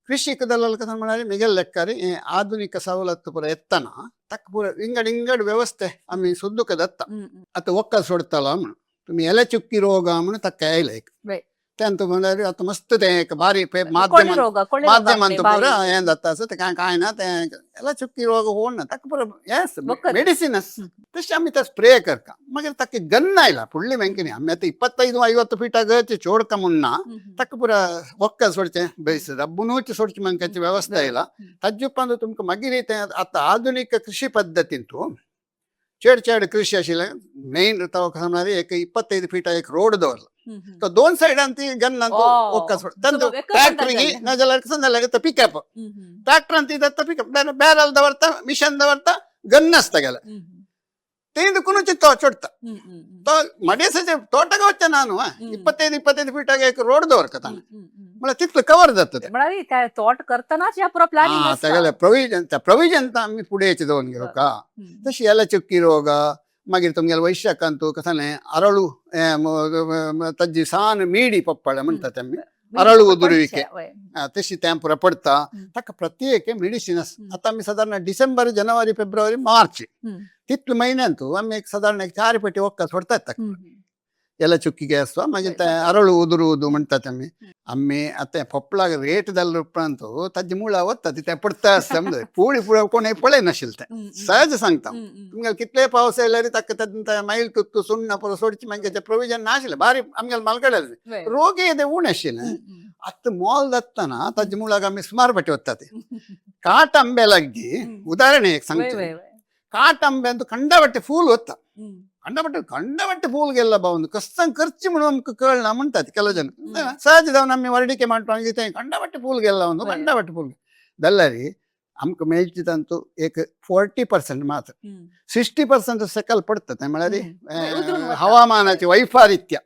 ಕೃಷಿಕ ದಲ್ಲಾಲ್ ಕಸ म्हळ्यार मिगेल ಲೆಕ್ಕಾರಿ ಆಧುನಿಕ ಸವಲತ್ತು ಪೂರ ಎತ್ತನ ತಕ್ಕ ಪೂರ ಇಂಗಡ್ ಇಂಗಡ್ ವ್ಯವಸ್ಥೆ ಆಮಿ ಸುದ್ದುಕ ದತ್ತ. आतां वखद सोडतालो म्हण तुमी एले चुक्की रोग म्हण ताका येयले एक तेंत म्हळ्यार आतां मस्त तें एक बारीक कोळी माध्यम रोग, कोळी रोग. माध्यमांत पुरा हें जाता आसा, तें कांय कांय ना. तें एला चुक्की रोग होण ना, ताका पुरा हें वखद. मेडिसिन आसा. तशें आमी ते स्प्रे करता. मागीर ताका गन्न आयला फुडली बँकेनी आमी आतां 25-50 फीटाक चोडका म्हण ना, ताका पुरा वखद सोडचें बेस रब्बुनूच सोडचें मंकाची व्यवस्था आयला. ताजे उपरांत तुमकां मागीर तें आतां आधुनीक कृषी पद्दतींतू चड चड कृषी आशिल्लें मेन तो कसं म्हळ्यार एक 25 फीट एक रोड दवरला, तो दोन सायडान ती गन्नान वखद सोड ट्रॅक्टर नाजाल्यार कसं जाल्यार पिकअप ट्रॅक्टरान ती जाता, पिकअप बॅरल दवरता, मिशन दवरता, गन्न आसता गेल्या ते दुकुनूच तो चोडता तो मडेसाचे तोटक वच्चे ना न्हू. 25-25 फीटाक एक रोड दवरता ताणें, म्हळ्यार तितलो कवर जाता तें. म्हळ्यार त्या तोट करतनाच ह्या पुरो प्लॅनिंग. हा, तेगेले प्रोविजन, त्या प्रोविजन आमी फुडें दवरून घेवका. तशी एला चुक्की रोग, मागीर तुमगेले वैशाखांतू कसं अरळू हें ताजी सान मिडी पप्पाळ म्हणटात आमी, अरळू उदरुविके तशी तें पुरा पडटा. ताका प्रत्येक मेडिसिन आसा. आतां आमी सादारण डिसेंबर, जानेवारी, फेब्रुवारी, मार्च तितले म्हयन्यांतू आमी एक सादारण एक चार पेटी वखद सोडतात ताका. ಎಲೆ ಚುಕ್ಕಿಗೆ ಆಸುವ, मागीर ते ಅರಳು ಉದುರುವುದು म्हणटात आमी. आमी आतां फोपळाक रेट जाल्ले उपरांत ताजी मुळां वता ती पडटा आसता, समज पोळी पुळी कोणूय पळयनाशिल्लें तें. सहज सांगता, तुमगेले कितले पावस येयल्यार ताका तातूंत मैल तुत्तू सुण्णा पुरो सोडची मागीर प्रोविजन नाशिल्लें. बारी आमगेले मालकडें रोग येदे उणें आशिल्लें. आतां मोल जातना ताजे मुळाक आमी सुमार फाटी वता ते काट आंबे लागी. उदाहरण एक सांगता, काट आंबे अंतू कंडाबट्टे फूल वता, ಕಂಡಪಟ್ಟೆ ಕಂಡಪಟ್ಟೆ ಫೂಲ್ಗೆಲ್ಲ ಬಾವಂದು ಕಷ್ಟ ಖರ್ಚು म्हणून आमकां कळना म्हणटात ಕೆಲವು ಜನ. ಸಹಜ जावन आमी ವರ್ಡಿಕೆ ಮಾಡ್ಕೊಂಡು ಕಂಡಪಟ್ಟೆ ಫೂಲ್ಗೆಲ್ಲ ಒಂದು ಕಂಡಪಟ್ಟೆ ಫೂಲ್ ದಲ್ಲರಿ आमकां मेळची तांतू एक 40% मात्र, 60% सकल पडटा. म्हळ्यार हवामानाचे वैपरीत्य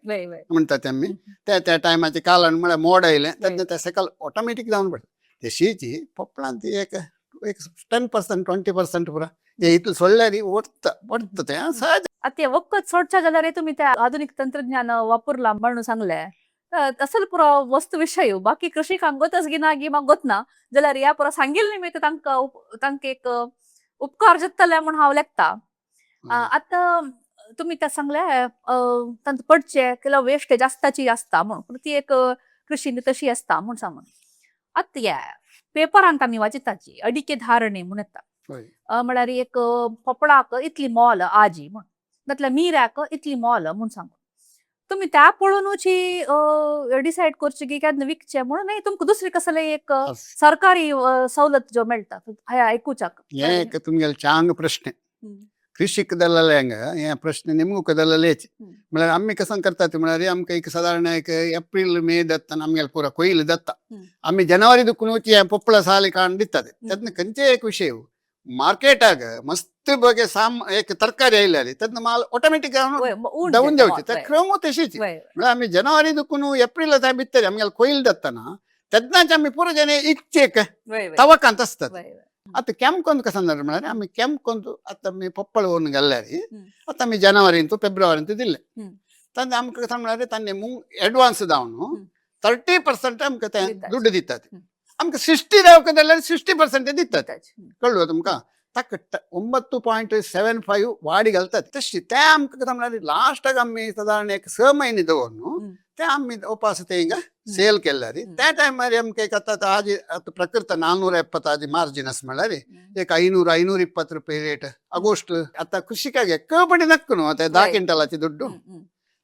म्हणटात आमी, त्या त्या टायमाचे कालन म्हळ्यार मोड आयलें तेन्ना ते सकल ऑटोमॅटीक जावन पडटा. तशीच पोपळान ती एक एक 10% 20% पुरा हे इतलें सोडल्यार वता पडटा तें सहज. आता वखद सोडच्या जाल्यार तुम्ही त्या आधुनिक तंत्रज्ञान वापरला म्हणून सांगले, असल पुरो वस्तू विशय बाकी कृषी गोतच गिना गी म्हाका गोतना जाल्यार ह्या पुरो सांगिल्लें निमित्त तांकां तांकां एक उपकार जातले म्हूण हांव लेखता. आतां तुमी त्या सांगले तांकां पडचे किंवा वेस्ट जास्ताची आसता म्हूण, पूण ती एक कृषी तशी आसता म्हूण सांगून. आतां ह्या पेपरांत आमी वाचिताची अडिके धारणे म्हूण येता, म्हळ्यार एक पोपळाक इतली मोल आजी म्हूण, नातल्यार मिऱ्याक इतली मोल म्हूण सांगून तुम्ही त्या पळोवनूच डिसायड करचे की केन्ना विकचे म्हणून नाही, तुमकां दुसरी कसले एक सरकारी सवलत ज्यो मेळटा हे आयकुच्याक. हे एक तुमगेले चांग प्रश्न ಕೃಷಿಕ ದಲ್ಲಾಳ್ಯಾಂಗ हे ಪ್ರಶ್ನೆ ನಿಮಗೂ ಕದಲಲೇಚ್. म्हळ्यार आमी कसं करतात म्हळ्यार आमकां एक सादारण एक एप्रिल मे दत्त आमगेले पुरा ಕೊಯ್ಲು ದತ್ತ, आमी ಜನವರಿ दुखून ಪೊಪ್ಪಳ ಸಾಲಿ ಕಾಣ್ ದಿತ್ತದೆ. ತದ್ನ ಕಂಚೆ एक ವಿಷಯ ಮಾರ್ಕೆಟಾಗ ಮಸ್ತ್ ಬಗೆ ಸಾಮ್ एक तरकारी आयल्यार तेन्ना माल ऑटोमॅटीक डाऊन जावची, त्या क्रम तशीच. म्हळ्यार आमी जनवरी दुखून एप्रिल थंय बित्तरी आमगेले ಕೊಯ್ಲು दत्तना तेन्नाच आमी पुरो जने इच्छेक तवकांत आसतात. आतां ಕೆಂಪ್ कसं म्हळ्यार आमी ಕೆಂಪ್ ಕೊಂದು आतां आमी पप्पळ व्हरून गेल्यार आतां आमी जानेवारींतू फेब्रुवारींतू दिले तेन्ना आमकां कसं म्हळ्यार तांणी मुंग एडवान्स जावन 30% आमकां ते दुड्ड दितात. आमकां 60 रावका जाल्यार 60% दितात, कळ्ळो तुमकां? ताका 9.75 वाडी घालतात. तशी ते आमकां कितें म्हणल्यार लास्टाक आमी सादारण एक 6 म्हयने दवर न्हू, ते आमी उपास ते हिंगा सेल केल्यारी त्या टायमार आमकां एक आतां आजी आतां प्रकृत 470 आजी मार्जिन आसा म्हणल्यार एक 500 520 ರೂಪಾಯಿ ರೇಟ್ ಆಗೋಸ್ಟ್. आता ಕೃಷಿಕಾಗೆ ಎಕ್ಕಪಡಿ ನಕ್ಕು न्हू ते 10 ಕ್ವಿಂಟಲಾची ದುಡ್ಡು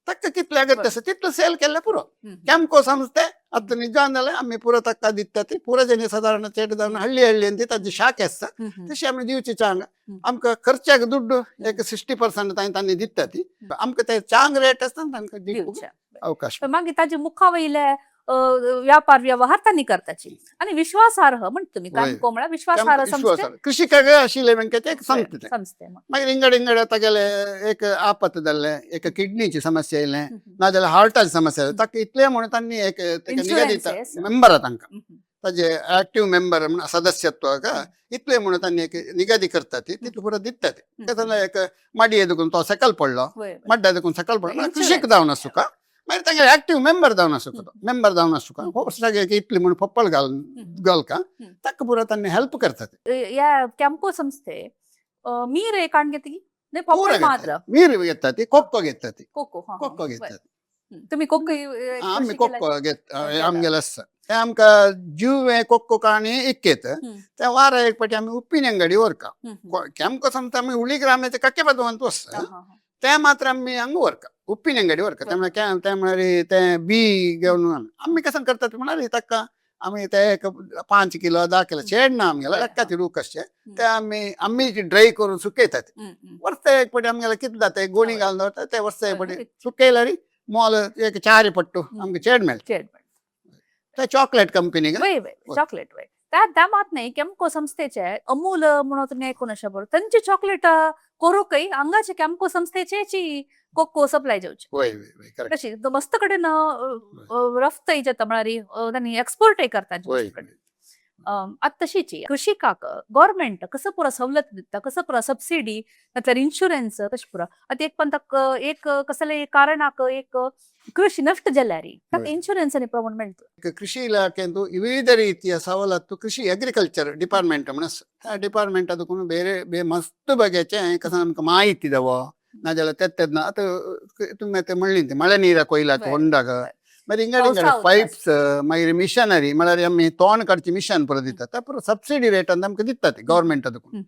ತಕ್ಕ कितले अगत्य आसा तितलो सेल केल्ले पुरो. ಕ್ಯಾಂಪ್ಕೋ ಸಂಸ್ಥೆ ಅದು ನಿಜ ಅಂದಲೆ आमी पुरो ताका दितात पुरो जेणे सादारण चेड जावन हಳ್ಳಿ हಳ್ಳಿ ಅಂತ ताजी शाख आसता तशी आमी दिवची चांग. आमकां खर्चाक दुड्डू एक 60% तांणी तांणी दितात ती आमकां ते चांग रेट आसता तांकां दिवपाक दिवचे. अवकाश. पण मागीर ताजे मुखा वयले व्यापार व्यवहार तांणी करताची आनी विश्वासार्ह म्हणटा तुमी. कॅम्पको म्हळ्यार विश्वासार्ह संस्थे. ಕೃಷಿಕಾಗ आशिल्ले बँकेचे एक संस्थे ते. संस्थे. मागीर इंगड इंगड तागेले एक आपत जाल्लें, एक किडनीची समस्या येयलें नाजाल्यार हार्टाची समस्या येयलें, ताका इतलें म्हणून तांणी एक ताका निगा दिता. इन्शुरन्स. मेंबर तांकां ताजे ऍक्टिव्ह मेंबर म्हणून सदस्यत्व इतलें म्हणून तांणी एक निगदी करतात ती तितलें पुरो दितात ती. जाल्यार एक माडये दुखून तो सकल पडलो, मड्डा दुखून सकल पडलो, Insurance. कृषीक जावन आसूका, मागीर तांगे ऍक्टिव्ह मेंबर जावन आसूका, तो मेंबर जावन आसूका वर्साक एक इतली म्हणून पप्पल घाल घालका ताका पुरो तांणी हेल्प करतात. ह्या कॅम्पको संस्थे मीर एक काण घेतली नाही? पुरो पॉपळ घेतात. मात्र. मीर घेतात ती, कोक्को घेतात ती. कोको, हा, हा. कोक्को घेतात. तुम्ही कोको आमी कोक्को घेत आमगेले आसा ते आमकां जुवे कोक्को काणी इक्केत ते वारा एक पाटी आमी उप्पिन अंगडी व्हरका. केमको समजा आमी उली ग्रामाचे कक्के बाजू वचता ते मात्र आमी हांगा व्हरका, उप्पिन अंगडी व्हरका. ते म्हळ्यार ते म्हळ्यार ते बी घेवन आमी आमी कसं करतात म्हळ्यार ताका आमी ते एक 5 किलो 10 किलो चेड ना आमगेले लेक्काचे रूख आसचे ते आमी आमी ड्राय करून सुकयतात. वर्सा एक पाटी आमगेले कितें जाता, एक गोणी घालून दवरता ते वर्सा एक पाटी सुकयल्यार मोल एक 4 पट्टू आमकां चेड मेळटा. चेड. ते चॉकलेट कंपनी. वय वय, चॉकलेट वय. त्या त्या मात नाही, कॅम्पको संस्थेचे अमूल म्हणून तुम्ही ऐकून अशा बरोबर त्यांचे चॉकलेट करूकय हांगाचे कॅम्पको संस्थेचे कोको सप्लाय जावचे. वय वय वय, करेक्ट. तशी मस्त कडेन रफ्तय जाता म्हळ्यार तांणी एक्सपोर्टय करता. वय. आतां तशीची कृषिकाक गव्हर्मेंट कसं पुरो सवलत दिता, कसं पुरो सबसिडी नाल्यार इन्शुरन्स तशें पुरो. आतां एक पण एक कसले कारणाक एक कृषी नश्ट जाल्यार ताका इन्शुरन्स आनी प्रमाण मेळटा. ಕೃಷಿ ಇಲಾಖೆಂದು ವಿವಿಧ ರೀತಿಯ ಸವಲತ್ತು ಕೃಷಿ ಅಗ್ರಿಕಲ್ಚರ್ ಡಿಪಾರ್ಟ್ಮೆಂಟ್ म्हणून आसा. त्या डिपार्टमेंटा देखून ಬೇರೆ मस्त बगेचे कसं आमकां माहिती दवो नाजाल्यार तेत तेन्ना आतां तुमी आतां म्हणली ती मळे नीरा कोयलाक होंडाक मागीर हिंगा हिंगा पायप्स मागीर मिशनरी म्हळ्यार आमी तोंड काडची मिशन पुरो दितात त्या पुरो सबसिडी रेटान आमकां दितात गव्हर्मेंटा देखून.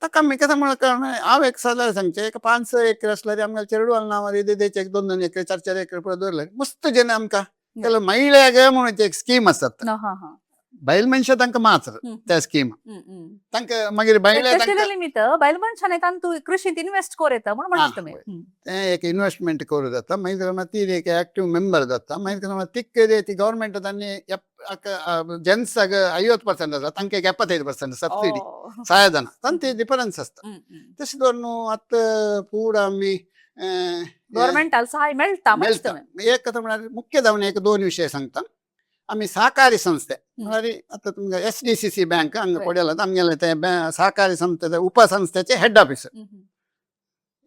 ताका आमी कसं म्हणल्यार हांव एक सदां सांगचें, एक 5-6 एकर आसल्यार आमकां चेडवाल नांवार येदे एक 2-2 एकर 4-4 एकर पुरो दवरले मस्त जेणे आमकां ಕೆಲವು ಮಹಿಳೆಗೆ म्हणून एक स्कीम आसतात. बायल मनशां तांकां मात्र त्या स्कीम तांकां मागीर बायले तशें निमित्त बायल मनशान तांतू कृषींत इन्वेस्ट करूं येता म्हणून म्हणटा तुमी. तें एक इन्वेस्टमेंट करूं जाता. मागीर ती एक ऍक्टिव्ह मेंबर जाता. मागीर तिक ती गव्हर्मेंट तांणी जेंट्साक 50% आसा, तांकां एक 75% सबसिडी सहायधन तांचे डिफरन्स आसता. तशें दवर न्हू आतां पूरा आमी गव्हर्मेंटाक सहाय मेळटा. मेळटा. एक कथं म्हळ्यार मुख्य जावन एक 2 विशय सांगता. आमी सहकारी संस्थे म्हळ्यार आतां तुमकां SDCC bank हांगा कोडेला आमगेले ते सहकारी संस्थेचे उपसंस्थेचे हेड ऑफिसर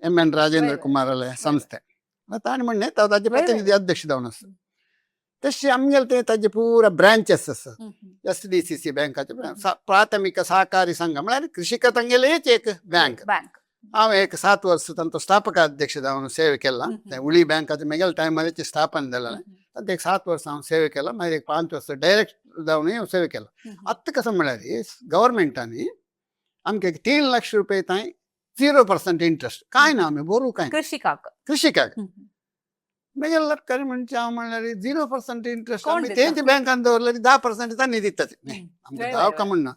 MN Rajendra कुमाराले संस्थे ताणें म्हणलें ताजे प्रतिनिधी अध्यक्ष जावन आसा. तशें आमगेले ते ताजे पुरा ब्रांचेस आसा SDCC बँकाचे प्राथमिक सहकारी संघ म्हळ्यार कृषिक तांगेलेच एक बँक. हांव एक 7 वर्स तांचो स्थापक अध्यक्ष जावन सेवे केला. ते उळी बँकाचे मेगेले टायमार स्थापन जालें तांचे एक 7 वर्स हांव सेवे केला. मागीर एक 5 वर्स डायरेक्ट जावन सेवे केला. आतां कसं म्हळ्यार गव्हर्मेंटांनी आमकां एक 3 लाख रुपये थंय 0% इंट्रस्ट कांय ना, आमी बरू कांय कृषिकाक कृषिकाक मागीर लटकरी म्हणजे हांव म्हणल्यार 0% इंट्रस्ट आमी तेंच्या बँकान दवरल्यार 10% तांणी दितात. आमकां जावं म्हण ना,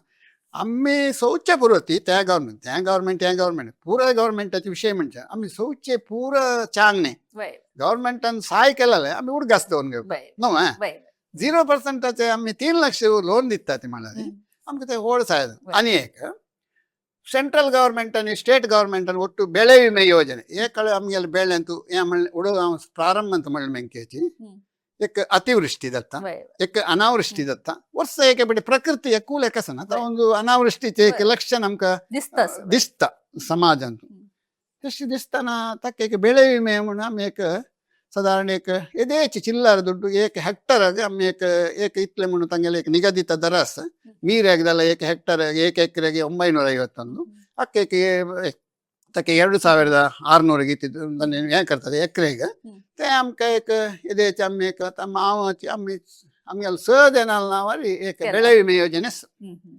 आमी सौचे पुरो ती त्या गव्हर्मेंट त्या गव्हर्मेंट त्या गव्हर्मेंट पुरा गव्हर्मेंटाचे विशय म्हणजे आमी सौचे पुरा चांग न्ही गव्हर्मेंटान सहाय केलेलें आमी उडगास दवरून घेवप न्हू. 0%चे आमी 3 लाख लोन दितात म्हणल्यार आमकां ते व्हड सहाय. आनी एक ಸೆಂಟ್ರಲ್ ಗವರ್ಮೆಂಟ್ आणि ಸ್ಟೇಟ್ ಗವರ್ಮೆಂಟ್ ಅನ್ನು ಒಟ್ಟು ಬೆಳೆ ವಿಮೆ ಯೋಜನೆ ಏಕಳೆ ಆಮ್ಗೆಲ್ಲ ಬೆಳೆ ಅಂತೂ ಉಡೋ ಪ್ರಾರಂಭ ಅಂತ म्हणले ಮೆಂಕೇಚಿ एक ಅತಿವೃಷ್ಟಿ ದತ್ತ एक ಅನಾವೃಷ್ಟಿ ದತ್ತ ವರ್ಷ ಏಕೆ ಬಿಡಿ ಪ್ರಕೃತಿಯ ಕೂಲೆ ಕಸನ ಒಂದು ಅನಾವೃಷ್ಟಿ एक ಲಕ್ಷ ನಮ್ಕ ದಿಸ್ತ ಸಮಾಜ ಅಂತ तशी दिसतना ताका एक ಬೆಳೆ ವಿಮೆ म्हणून आमी एक सादारण एक येदेच चिल्लर दुड्डू एक हेक्टराक आमी एक एक इतले म्हणून तांगेले एक निगदीत दर आसा. ನೀರಾಗ एक ಹೆಕ್ಟರ್ एक ಎಕರೆಗೆ 950. ಅಕ್ಕೆ ತಕ್ಕೆ 2600 ಇತ್ತಿದ್ದು हें करतात ಎಕರೆಗೆ. ते आमकां एक येदेच आमी एक आतां मांवाची आमी आमगेले स जाणां नांवार एक केला. ಬೆಳೆ ವಿಮೆ ಯೋಜನೆ आसा. हम्म, हम्म.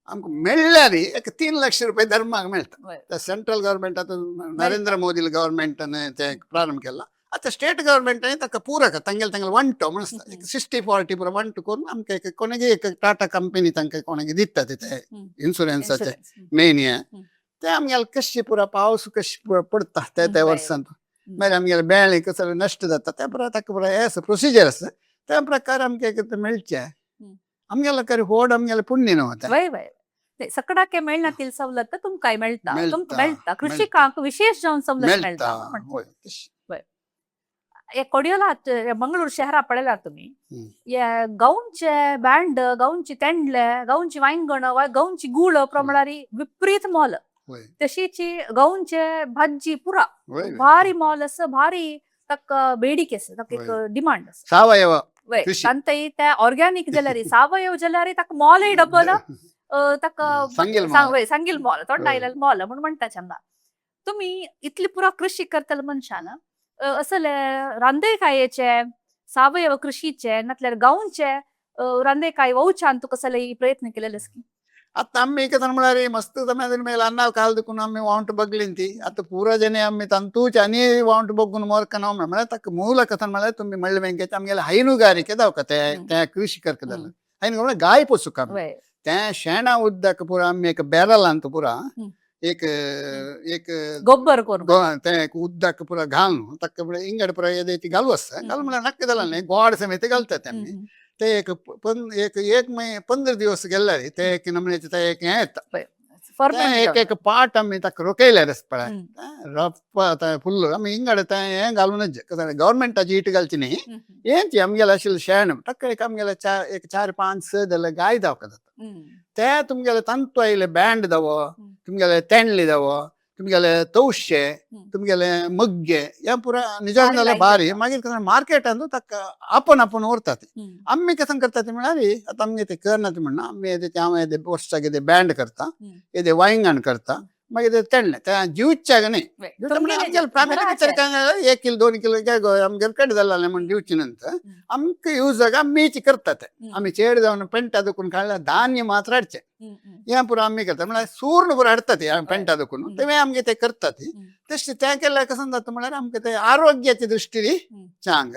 आमकां मेळ्ळ्यार एक 3 ಲಕ್ಷ रुपये धर्माक मेळटा. वय. सेंट्रल गव्हर्मेंट आतां नरेंद्र मोदी गव्हर्मेंटान ते प्रारंभ केला. आतां स्टेट गव्हर्मेंटान ताका पूरक तांगेले तांगेले वांटो म्हण आसता. एक 60-40 पुरो वांटो करून आमकां एक कोणागे एक टाटा कंपनी तांकां कोणागे दिता ते इन्शुरन्साचे इन्शुरन्स. मेन हें. ते आमगेले कशी पुरो पावस कशी पुरो पडटा त्या त्या वर्सांत, मागीर आमगेले बेळे कसले नश्ट जाता त्या पुरो ताका पुरो हें आसा प्रोसिजर आसा, त्या प्रकार आमकां एक ते मेळचें. आमगेले खरें व्हड आमगेलें पुण्य न्हू तें. वय वय, ते सकडाके मेळना सवलत तुमकांय मेळटा. मेळटा, तुमकां मेळटा, कृषिकांक विशेष जावन सवलत मेळटा मेळटा म्हणटा. वय तशें. हे कोडियोला मंगळूर शहरा पळयला तुमी, हे गांवचे बँड, गांवची तेंडले, गांवची वांयगण, गांवची गुळ म्हळ्यार विपरीत मोल. तशीची गांवचे भाजी पुरा वय वय. भारी मोल आसा, भारी ताका बेडिके आसा, ताका एक डिमांड आसा. सावयव वय. कृषी. तांतय ते ऑर्गॅनिक जाल्यार, सावयव जाल्यार ताका मोलय डबल ताका. सांगेल मोल. वय, सांगील मोल, तोंडा आयलेलें मोल म्हूण म्हणटा चंदा. तुमी इतली पुरा कृषी करतले मनशान असले रांदेकायेचे सावयव कृषीचे नातल्यार गांवचे रांदेकाय वोवच्यान तुका कसले प्रयत्न केलेले आसा? आतां आमी कथन म्हळ्यार मस्त तमें ಮೇಲೆ ಅನ್ನ ಕಾಲ್ದಕ್ಕೂ आमी वांट बगलिंती. आतां पुरा जने आमी ತಂತೂಚ ಅನಿ ವಾಂಟ್ ಬೊಗ್ಗುನ ಮೊರ್ಕನ म्हळ्यार ताका ಮೂಲ कथन म्हळ्यार तुमी म्हणले बँकेचे आमगेले हೈನುಗಾರಿಕೆ दावका ते ते कृषी करतले हೈನುಗಾರಿಕೆ म्हळ्यार गाय पोसूक आमी ते शेणा उदक पुरा आमी एक बॅरल अंत पुरा एक एक गोबर करून ते एक उदक पुरा घालून ताका म्हळ्यार इंगड पुरा येदेची घालू आसता. घालून म्हळ्यार नक्की जालें न्ही, गोड समेत घालतात आमी. ते एक पण एक एक 15 दिवस गेल्यार ते एक नमण्याचे ते एक हें येता. फर्मेंट. ते एक एक पाट आमी ताका रोखयल्यार पळय रप्प आतां फुल्ल आमी इंगड ते हें घालूनच गव्हर्मेंटाची it घालची न्ही. हेंच आमगेलें आशिल्लें शेण ताका एक आमगेले चार एक चार पांच स जाल्यार गाय दावका जाता. ते तुमगेले तंतू आयले बँड दावो, तुमगेले तेंडली दावो, तुमगेले तवशे, तुमगेले मग्गे हे पुरा निजान भारी जाल्यार लायक भारी. जाता. मागीर कशें मार्केटांत ताका आपूण आपूण व्हरतात. आमी कशें करतात म्हळ्यार आतां आमगे ते करनात म्हणना, आमी येदे हांव येदे वर्साक येदे बँड करता, येदे वांयगण करता, मागीर ते तेंडले ते जिवच्याक न्ही. आमगेले फॅमिली भितर एक किलो 2 किलो आमगेले कडेन जालें म्हण दिवचे नंतर आमकां यूज आमीच करतात. आमी चेड जावन पेंटा दुखून काडल्यार धान्य मात्र हाडचें हें पुरो आमी करतात. म्हळ्यार सूर्ण पुरो हाडटात पेंटा दुखून तें आमगे ते करतात. तशें तें केल्यार कशें जाता म्हळ्यार आमकां ते आरोग्याच्या दृश्टीन चांग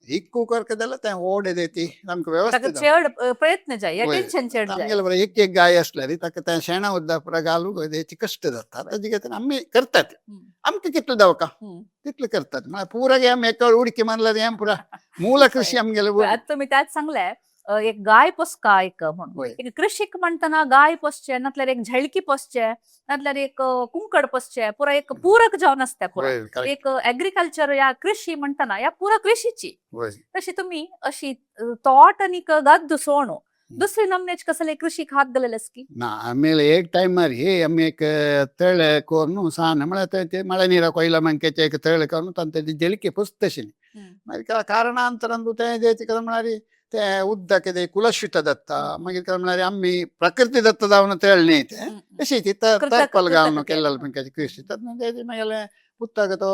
इक्कू करता जाल्यार तें ओड येता आमकां ताका व्यवस्थीत. चड प्रयत्न जाय, अटेन्शन चड जाय. आमगेले बरें एक एक गाय आसल्यार ताका तें शेणा उदक पुरो घालूंक तेची कश्ट जाता. ताजे खातीर आमी करतात आमकां कितलें दावका तितलें करतात. म्हळ्यार पुरा आमी एका उडकी मारल्यार हें पुरा मूळ कृषी आमगेले. आतां तुमी त्याच सांगलें एक गाय पोसका एक म्हणून. एक कृषीक म्हणटना गाय पोसचे नातल्यार एक झळकी पोसचे नातल्यार एक कुंकड पोसचे पुरा एक पूरक जावन आसता पुरा. एक एग्रीकल्चर या कृषी म्हणटना ह्या पुरा कृषीची. तशी तुमी अशी तोट आनी गद्द सोणू दुसरी नमनेच कसले कृषीक हात घालेले की? ना, आಮೇಲೆ एक टायमार हे आमी एक तळे करून सान म्हळ्यार ते मळे नीरा कोयला मंकेचे एक तळे करून तांचे जलिके पुस्तशिनी. मागीर कारणांतरान तें जें कितें म्हळ्यार ते उदक ते कुलशित दत्ता मागीर कितें म्हळ्यार आमी प्रकृती दत्त जावन तेळ न्ही तें अशी ती तर्पल घालून केल्लें मंकेचे कृषी. मागीर पुत्ताक तो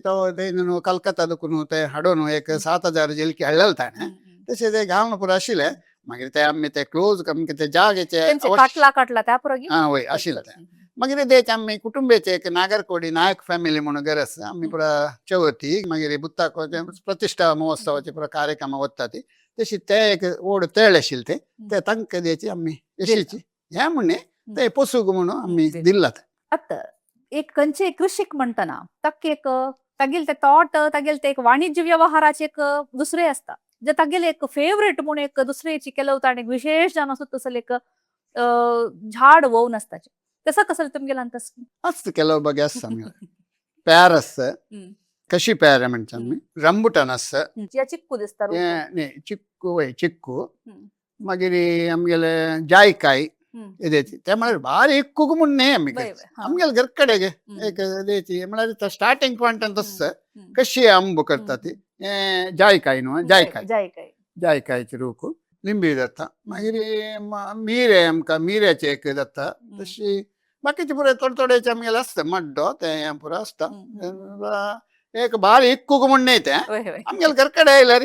तो कलकत्ता दुखून ते हाडून एक 7000 जलकी हाडलेले ताणें. तशें ते घालून पुरो आशिल्लें. मागीर ते आमी ते क्लोज आमकां ते जागेचे काटला काटला त्या पुरो. आं वय आशिल्लें तें. मागीर तेच आमी कुटुंबेचे एक नागरकोडी नायक फॅमिली म्हणून गरज आमी पुरा चवथी मागीर बुत्ताक प्रतिश्ठा महोत्सवाचे पुरा कार्यक्रम वता ती तशी ते एक ओड तेळ आशिल्ले ते ते तांकां द्यायची आमी यशीची हें म्हणणे ते पोसूक म्हणून आमी दिल्ला ते. आतां एक खंयचे कृषीक म्हणटना ताका एक तागेले ते तोट, तागेले ते एक वाणिज्य व्यवहाराचे एक दुसरे आसता जे तागेले एक फेवरेट म्हूण एक दुसरेची केलं ताणें विशेष जावन आसता तसले एक झाड वोवन आसताचे तसं कसं तुमगेले अंतस? आसता ಕೆಲವು ಬಗೆ आसता आमगेले पेर आसता, कशी पेर म्हणचे आमी, रंबुटान आसता. या चिक्कू दिसता. न्ही, चिक्कू वय चिक्कू. मागीर आमगेले जायकाय. येदेची ते म्हळ्यार बारीक कुक म्हूण न्हय आमी आमगेले घर कडेक एक येदेची म्हळ्यार स्टार्टिंग पॉयंट तस कशी अंबू करता ती जायकाय न्हू, जायकाय. जायकाय. जायकायचे रूख, लिंबी जाता, मागीर मिरे, आमकां मिऱ्याचे एक जाता. तशी बाकीचे पुराय थोडे थोडेचे आमगेले आसता, मड्डो ते पुरो आसता. एक बारीक कुक म्हूण न्हय तें. वय वय आमगेले घर कडेन आयल्यार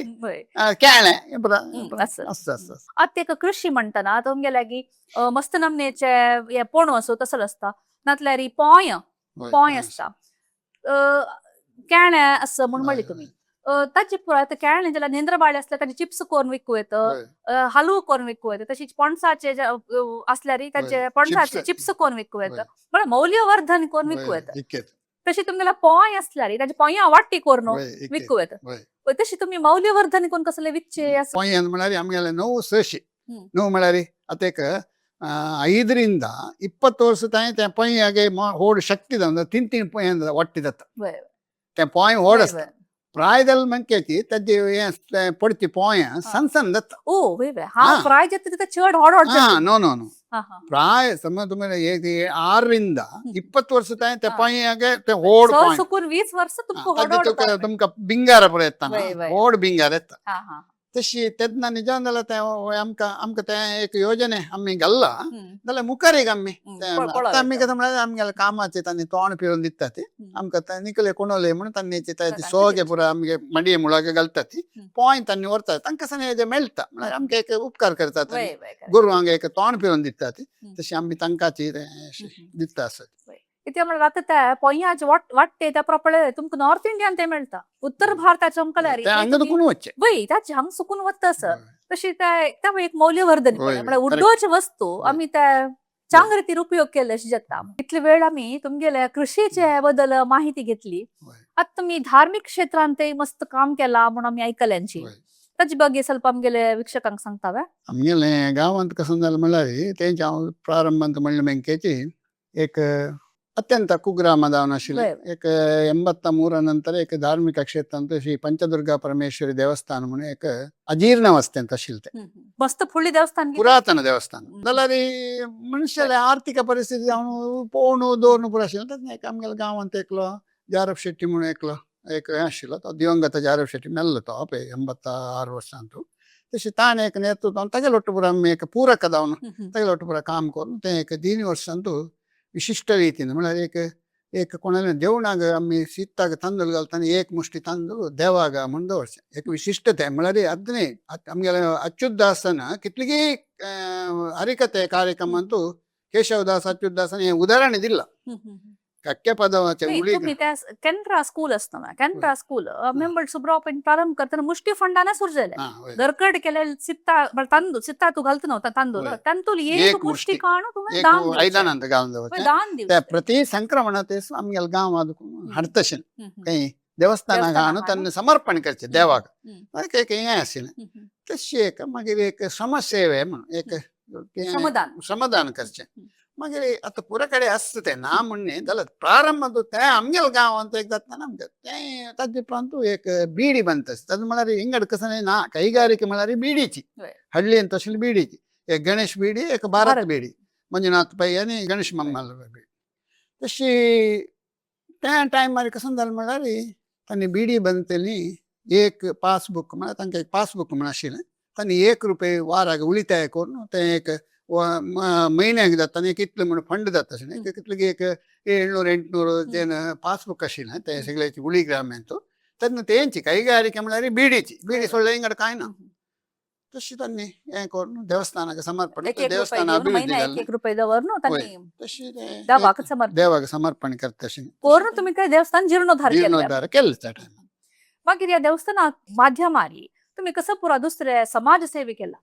केळें हें पुरो. आसा. आसता आसता. आतां एक कृषी म्हणटना तुमगे लागीं मस्त नमनेचे हे पोणो आसो तसलो आसता, नातल्यार पोंय पोंय आसता, केळें आसा म्हूण म्हणली तुमी. ताचे पुराय आतां केळें जाल्यार नेंद्रबाळे आसल्यार ताजे चिप्स करून विकूं येता, हालवो करून विकूं येता. तशीच पणसाचे आसल्यार ताचे पणसाचे चिप्स करून विकूं येता, म्हळ्यार मौल्यवर्धन करून विकूं येता. तशी तुमगेल्या पोंय आसल्यार ताजे पोंया वाटी करून विकूं येता. तशी तुमी मौल्यवर्धन करून कसले विकचे? ಪೊಯ್ಯ म्हळ्यार आमगेले णव सशी णव म्हळ्यार आतां एक 5ರಿಂದ 20 ವರ್ಷ ತಾಯಿ ते ಪೊಯ್ಯಾಗೆ ಹೋಡ್ ಶಕ್ತಿ ದಂದ ತಿನ್ ತಿನ್ ಪೊಯ್ಯ ಒಟ್ಟಿ ದತ್ತ ते पोंय होड आसता. ಪ್ರಾಯದಲ್ಲಿ ಮಂಕೇತಿ ತಜ್ಜಿ ಪೊಡ್ತಿ ಪೋಯ ಸಣ್ಣ ಸಣ್ಣ ದತ್ತ. ಓ ವೇ ವೇ, ಹಾ, ಪ್ರಾಯ ಜೊತೆ ಜೊತೆ ಚೇಡ್ ಹೊಡ್ ಹೊಡ್. ಹಾ, ನೋ ನೋ ನೋ, ಪ್ರಾಯ ಸಮ ತುಮರೆ 6ರಿಂದ 20 ವರ್ಷ ತಾಯಿ ते ಪೊಯ್ಯಾಗೆ ते होड पोंय. सुकून 20 वर्स तुमकां होड. तुमकां बिंगार पुरो येता, होड बिंगार येता. तशी तेन्ना निजान जाल्यार तें आमकां आमकां तें एक योजने आमी घाल्ला जाल्यार मुखार एक आमी आतां आमी कशें म्हळ्यार आमगेल्या कामाचे तांणी तोंड पिळून दिता ती आमकां ते निकले कोणोले म्हणून तांणी सोगे पुरो आमगे माडये मुळागे घालता ती पोंय तांणी व्हरता, तांकां सगळें हेजें मेळटा. म्हळ्यार आमकां एक उपकार करतात, गोरवांक एक तोंड पिळून दिता ती, तशी आमी तांकांची दिता आसत. इथे म्हळ्यार आतां त्या पोंयाचे वाट्टे त्या प्रॉपर तुमकां नॉर्थ इंडियान ते मेळटा, उत्तर भारताच्या आमकां हांगा दुखून वचचें. वय, ताचे हांगा सुकून वता सर. तशी त्या एक मौल्यवर्धन म्हळ्यार उड्डोची वस्तू आमी त्या चांग रितीर उपयोग केले अशें जाता. इतले वेळ आमी तुमगेल्या कृषीचे बद्दल माहिती घेतली. आतां तुमी धार्मीक क्षेत्रांत ते मस्त काम केला म्हणून आमी आयकल्यांची, ताचे ಬಗ್ಗೆ ಸ್ವಲ್ಪ आमगेले ವೀಕ್ಷकांक सांगता. आमगेले गांवांत कसं जालें म्हणल्यार तेंचे हांव ಪ್ರಾರಂಭ ಅಂತ म्हणलें मेंकेची एक ಅತ್ಯಂತ ಕುಗ್ರಾಮ ಆಶಿಲ್ಲೆ. एक 83ರ ನಂತರ एक ಧಾರ್ಮಿಕ ಕ್ಷೇತ್ರ ಅಂತ ಶ್ರೀ ಪಂಚದುರ್ಗಾ ಪರಮೇಶ್ವರಿ ದೇವಸ್ಥಾನ म्हणून एक ಅಜೀರ್ಣ ಅವಸ್ಥೆ ಅಂತ ಆಶಿಲ್ತೆ. ಮಸ್ತ್ ಫುಳ್ಳಿ ದೇವಸ್ಥಾನ, ಪುರಾತನ ದೇವಸ್ಥಾನ. जाल्यार ಮನುಷ್ಯಲ ಆರ್ಥಿಕ ಪರಿಸ್ಥಿತಿ ಅವನು ಪೋಣು ದೋರ್ನು ಪೂರ ಆशिल्लो. एक आमगेल्या गांवांत एकलो ಜಾರಫ್ ಶೆಟ್ಟಿ म्हणून एकलो एक हें आशिल्लो, तो दिवंगत ಜಾರಫ್ ಶೆಟ್ಟಿ ಮೆಲ್ಲ तो पळय 86 वर्सां. तशें ताणें एक नेतृत्व तागेले ಒಟ್ಟು ಪೂರ आमी एक ಪೂರಕ जावन तागेले ಒಟ್ಟು ಪೂರ काम करून तें एक 3 वर्सांतू विशिश्ट ರೀತಿಯಿಂದ म्हळ्यार एक एक कोणाले देवणाक आमी शिताक तांदूळ घालतना एक मुष्टी तांदूळ देवाक म्हूण दवरचें एक विशिश्ट तें. म्हळ्यार आतां न्ही, आमगेले अच्युतदासन कितलीगी हरिकथे कार्यक्रमांतू केशवदास अच्युतदासन हें उदाहरण दिलां. कक्के पदवाचे उडी तुम्ही त्या केंद्रा स्कूल असता, केंद्रा स्कूल मेंबर सुब्राव प्रारंभ करताना मुष्टी फंडाने सुरू जाले. दरकड केले सित्ता तांदूळ, सित्ता तू घालत नव्हता तांदूळ, तांदूळ एक मुष्टी काणू तुम्ही दान आयदनांत घालून दवरचें. दान त्या प्रति संक्रमणात आमगेल्या गांवांत हाडतशें काही देवस्थानाक हाडून तांणी समर्पण करचें देवाक, एक हें आशिल्लें. तशी एक मागीर एक समाजसेवे म्हणून एक श्रमदान करचें. मागीर आतां पुरा कडेन आसता तें ना म्हण न्ही, जाल्यार प्रारंभ तें आमगेल्या गांवांत एक जाता आमगें तें. ताजे उपरांत एक बीडी ಬಂತ. ताजें म्हळ्यार ಹಿಂಗड कसं ना ಕೈಗಾರಿಕೆ म्हळ्यार बीडीची हಳ್ಳಿ ಅಂತ ಅಸಲು ಬೀಡಿची, एक गणेश बीडी, एक भारत बीडी, मंजुनाथ पै आनी गणेश मम्माल बीडी. तशी त्या टायमार कसं जालें म्हळ्यार तांणी बीडी ಬಂತली एक पासबुक म्हळ्यार तांकां एक पासबुक म्हण आशिल्लें, तांणी 1 रुपये वाराक उलिताय करून तें एक म्हयन्याक जाता आनी कितले म्हण फंड जाता आशिल्लें, कितले एक 700 800 जेन पासबुक आशिल्लें तें सगळ्याची उळी ग्राम्यांतू. तेन्ना तेंची ಕೈಗಾರಿಕೆ म्हळ्यार बीडीची, बीडी सोडल्या हिंगड कांय ना. तशी तांणी हें करून देवस्थानाक समर्पण देवस्थान अभिवृद्धी जालें. 1 रुपये दवरून तांणी तशी देवाक समर्पण देवाक समर्पण करता अशें करून तुमी काय देवस्थान जीर्णोद्धार केलें. जीर्णोद्धार केलें त्या टायमार. मागीर ह्या देवस्थाना माध्यमारी तुमी कसं पुरा दुसरे समाज सेवे केला?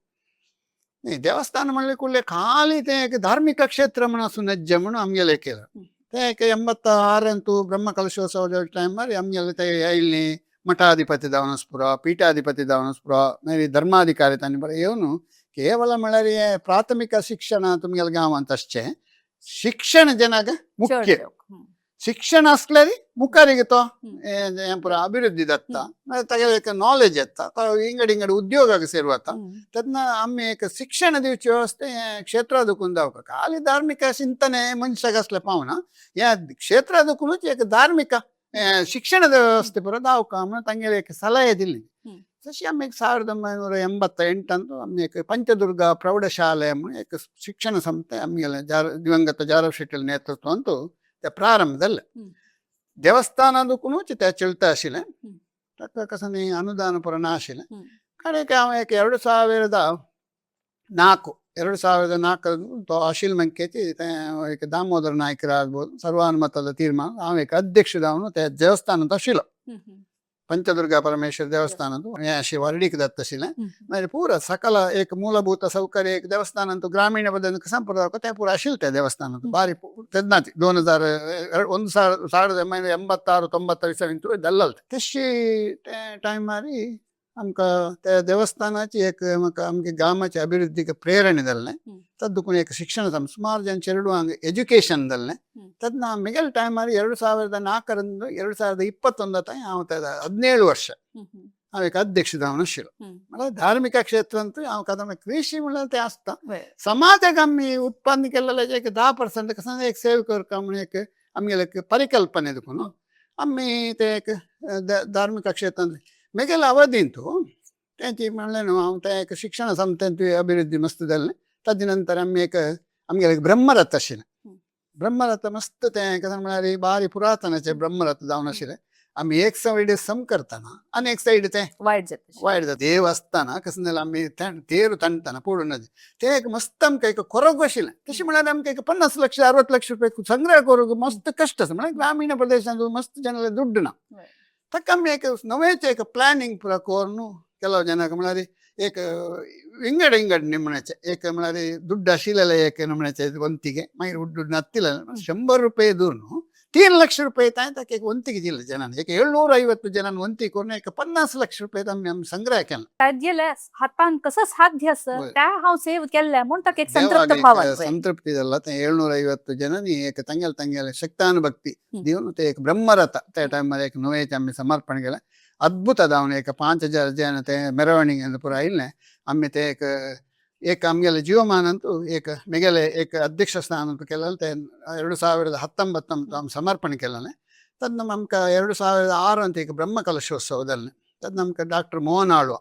न्ही, देवस्थान म्हणलें कुडले खाली तें एक धार्मिक क्षेत्र म्हण आसूं नज्जे म्हणून आमगेलें केलां तें. एक 86ರಂತೂ ಬ್ರಹ್ಮ ಕಲಶೋತ್ಸವದ ಟೈಮಾರ್ ಆಮगेले ते येयल्ली ಮಠಾಧಿಪತಿ ದಾವಣಸ್ಪುರ, ಪೀಠಾಧಿಪತಿ ದಾವಣಸ್ಪುರ, ಮಾಗೀर ಧರ್ಮಾಧಿಕಾರಿ ತಾನಿ ಬರ येवन ಕೇವಲ म्हळ्यार हें ಪ್ರಾಥಮಿಕ ಶಿಕ್ಷಣ तुमगेल्या गांवांत आसचें शिक्षण जनाक मुख्य. शिक्षण आसल्यार मुखार तो हम्म. हें पुरो अभिवृद्धी जाता, मागीर तागेले एक नॉलेज येता, तो इंगड इंगड उद्योगाक सेरवता. तेन्ना आमी एक शिक्षण दिवची व्यवस्थे हें क्षेत्रा दुखून जावपाक खाली धार्मिक चिंतने मनशाक असलें पावना, ह्या क्षेत्रा दुखूनच एक धार्मिक हें शिक्षणದ ವ್ಯವಸ್ಥೆ ಪೂರ ದಾವಕ म्हणून तांगेले एक ಸಲಹೆ ದಿಲ್ಲಿ. ತಶಿ ಆಮಿ 1988 ಆಮಿ एक ಪಂಚದುರ್ಗ ಪ್ರೌಢಶಾಲೆ म्हणून एक ಶಿಕ್ಷಣ ಸಂಸ್ಥೆ ಆಮೇಲೆ ಜಾರ ದಿವಂಗತ ಜಾರವ್ ಶೆಟ್ಟಿಲ ನೇತೃತ್ವ ಅಂತೂ ते ಪ್ರಾರಂಭದಲ್ಲೇ. ದೇವಸ್ಥಾನದಕ್ಕೂ ते चलता आशिल्लें. ताका कसं न्ही ಅನುದಾನ ಪೂರ ना आशिल्लें. ಕಡೆಗೆ हांव एक 2004 2004 ಅಶೀಲ್ ಮಂಕೇತಿ ते एक ದಾಮೋದರ ನಾಯ್ಕರ ಆಗ್ಬೋದು, ಸರ್ವಾನುಮತದ ತೀರ್ಮಾನ हांव एक ಅಧ್ಯಕ್ಷ जावन ते ದೇವಸ್ಥಾನದ आशिल्लो. ಹ್ಮ್ ಹ್ಮ್. ಪಂಚದುರ್ಗ ಪರಮೇಶ್ವರ ದೇವಸ್ಥಾನದ್ದು अशी वर्डीक दत्त आशिल्लें. मागीर पूरा सकಲ एक ಮೂಲಭೂತ ಸೌಕರ್ಯ एक ದೇವಸ್ಥಾನ ಅಂತೂ ಗ್ರಾಮೀಣ ಪದ್ಧತಿ ಸಂಪ್ರದಾಯ ते ಪೂರ आशिल्लें ते ದೇವಸ್ಥಾನ ಬಾರಿ ತೆನ್ನಾತಿ 2000 1000 1986 90 ಇಸವಿಂತು ದಲ್ಲಲ್ तशी ते टायमारी आमकां त्या देवस्थानाची एक म्हाका आमगे गांवाची अभिवृद्धीक प्रेरणा जाल्लें. तद्दुकून एक ಶಿಕ್ಷಣ ಸಂಸ್ಥೆ ಸುಮಾರು ಜನ ಚೆರಡುವಾಂಗ ಎಜುಕೇಶನ್ ದಲ್ಲೆ. ತದ್ನ ಮಿಗಲ್ ಟೈಮಾರಿ 2004ರಿಂದ 2021 ತನಕ ಹಾಂವ್ 17 ವರ್ಷ ಹ್ಮ್ ಹ್ಮ್. हांव एक अध्यक्ष जावन आशिल्लो. म्हळ्यार धार्मिक क्षेत्र अंतू हांव कदम कृषी म्हळ्यार तें आसता. समाजाक आमी उत्पन्न केल्लें एक 10% कसं एक सेव करता म्हणून एक आमगेले एक परिकल्पने देखून आमी ते एक धार्मिक क्षेत्रांत मेगेले ಅವಧಿಂತು तेंची म्हणलें न्हू हांव तें एक शिक्षण संस्थेंत अभिवृद्धी मस्त जालें. ताजे नंतर आमी एक आमगेले एक ब्रह्मरथ आशिल्लें. ब्रह्मरथ मस्त तें कशें म्हळ्यार बारी पुरातनाचें ब्रह्मरथ जावन आशिल्लें. आमी एक सायड सम करतना आनी एक सायड तें वायट जाता. वायट जाता. देव आसतना कशें जाल्यार आमी तेर ताणटना पडून तें एक मस्त आमकां एक कोरग आशिल्लें. तशें म्हळ्यार आमकां एक 50 लक्ष 60 लक्ष रुपये संग्रह करूंक मस्त कश्ट आसा. म्हळ्यार ग्रामीण प्रदेशांत मस्त जनाले दुड्ड ना. ताका आमी एक नवेंच एक प्लॅनिंग पुरो करून ಕೆಲವು ಜನಕ್ಕೆ म्हळ्यार एक विंगड विंगड निमण्याचे एक म्हळ्यार दुड्ड आशिल्लें एक नमण्याचे ವಂತಿಗೆ, मागीर ದುಡ್ಡು ನತ್ತಿಲ್ಲ 100 ರೂಪಾಯಿ ದೂರನು 3 ಲಕ್ಷ ರೂಪಾಯಿ ತಾಯಿ ತಾಕ एक ವಂತಿಗೆ दिले ಜನ एक 750 ಜನ ವಂತಿಗೆ करून एक 50 लक्ष रुपये आमी आमी संग्रह केला. तागेले हातान कसो साध्य आसा त्या हांव सेव केल्लें म्हूण ताका एक संतृप्त ದೇವಾಗ್ एक भाव आसा. ಸಂತೃಪ್ತಿ जाल्ला. ते 750 ಜನನಿ एक ತಂಗೆಲ್ ತಂಗೆल ಶಕ್ತಾನುಭಕ್ತಿ दिवन ते एक ब्रह्मरथ त्या टायमार एक नुवेचे आमी समर्पण केलें. अद्भुत जावन एक 5000 जन ते ಮೆರವಣಿಗೆ ಪೂರ आयिल्लें. आमी ते एक एक आमगेले ಜೀವಮಾನಂತೂ एक ಮೆಗೆಲೆ एक ಅಧ್ಯಕ್ಷ ಸ್ಥಾನ केलें. ते 2019 आमी समर्पण केलें. तದ್ आमकां 2006 ಅಂತ एक ಬ್ರಹ್ಮ ಕಲಶೋತ್ಸವದಲ್ಲಿ ತದ್ ನಮ್ಗೆ ಡಾಕ್ಟರ್ ಮೋಹನ್ ಆಳ್ವ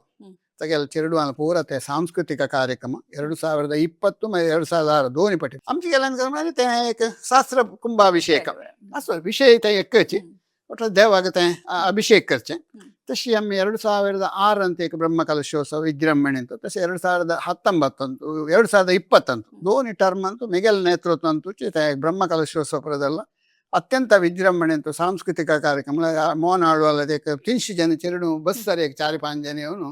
ತಗೆಲ್ ಚೆರಡುವಾನ ಪೂರ ते ಸಾಂಸ್ಕೃತಿಕ ಕಾರ್ಯಕ್ರಮ 2020 2006 दोन्ही पटी आमचे गेल्यान ते एक शास्त्र कुंभाभिषेक असो विषय ते एकच ಒಟ್ಟು ದೇವಾಗ ते ಅಭಿಷೇಕ करचे. तशी आमी 2006 ಅಂತ एक ಬ್ರಹ್ಮ ಕಲಶೋತ್ಸವ ವಿಜೃಂಭಣೆ ಅಂತ ತಶೆ 2019 ಅಂತೂ 2020 ಅಂತೂ दोन्ही ಟರ್ಮ್ ಅಂತೂ ಮಿಗೆಲ್ ನೇತೃತ್ವ ಅಂತೂ ते ಬ್ರಹ್ಮ ಕಲಶೋತ್ಸವ ಪುರದಲ್ಲ ಅತ್ಯಂತ ವಿಜೃಂಭಣೆ ಅಂತ ಸಾಂಸ್ಕೃತಿಕ ಕಾರ್ಯಕ್ರಮ. ಮೋಹನ್ ಆಳ್ವಾಲ एक 300 ಜನ ಚೆರಡು ಬಸ್ सर एक 4-5 जन येवन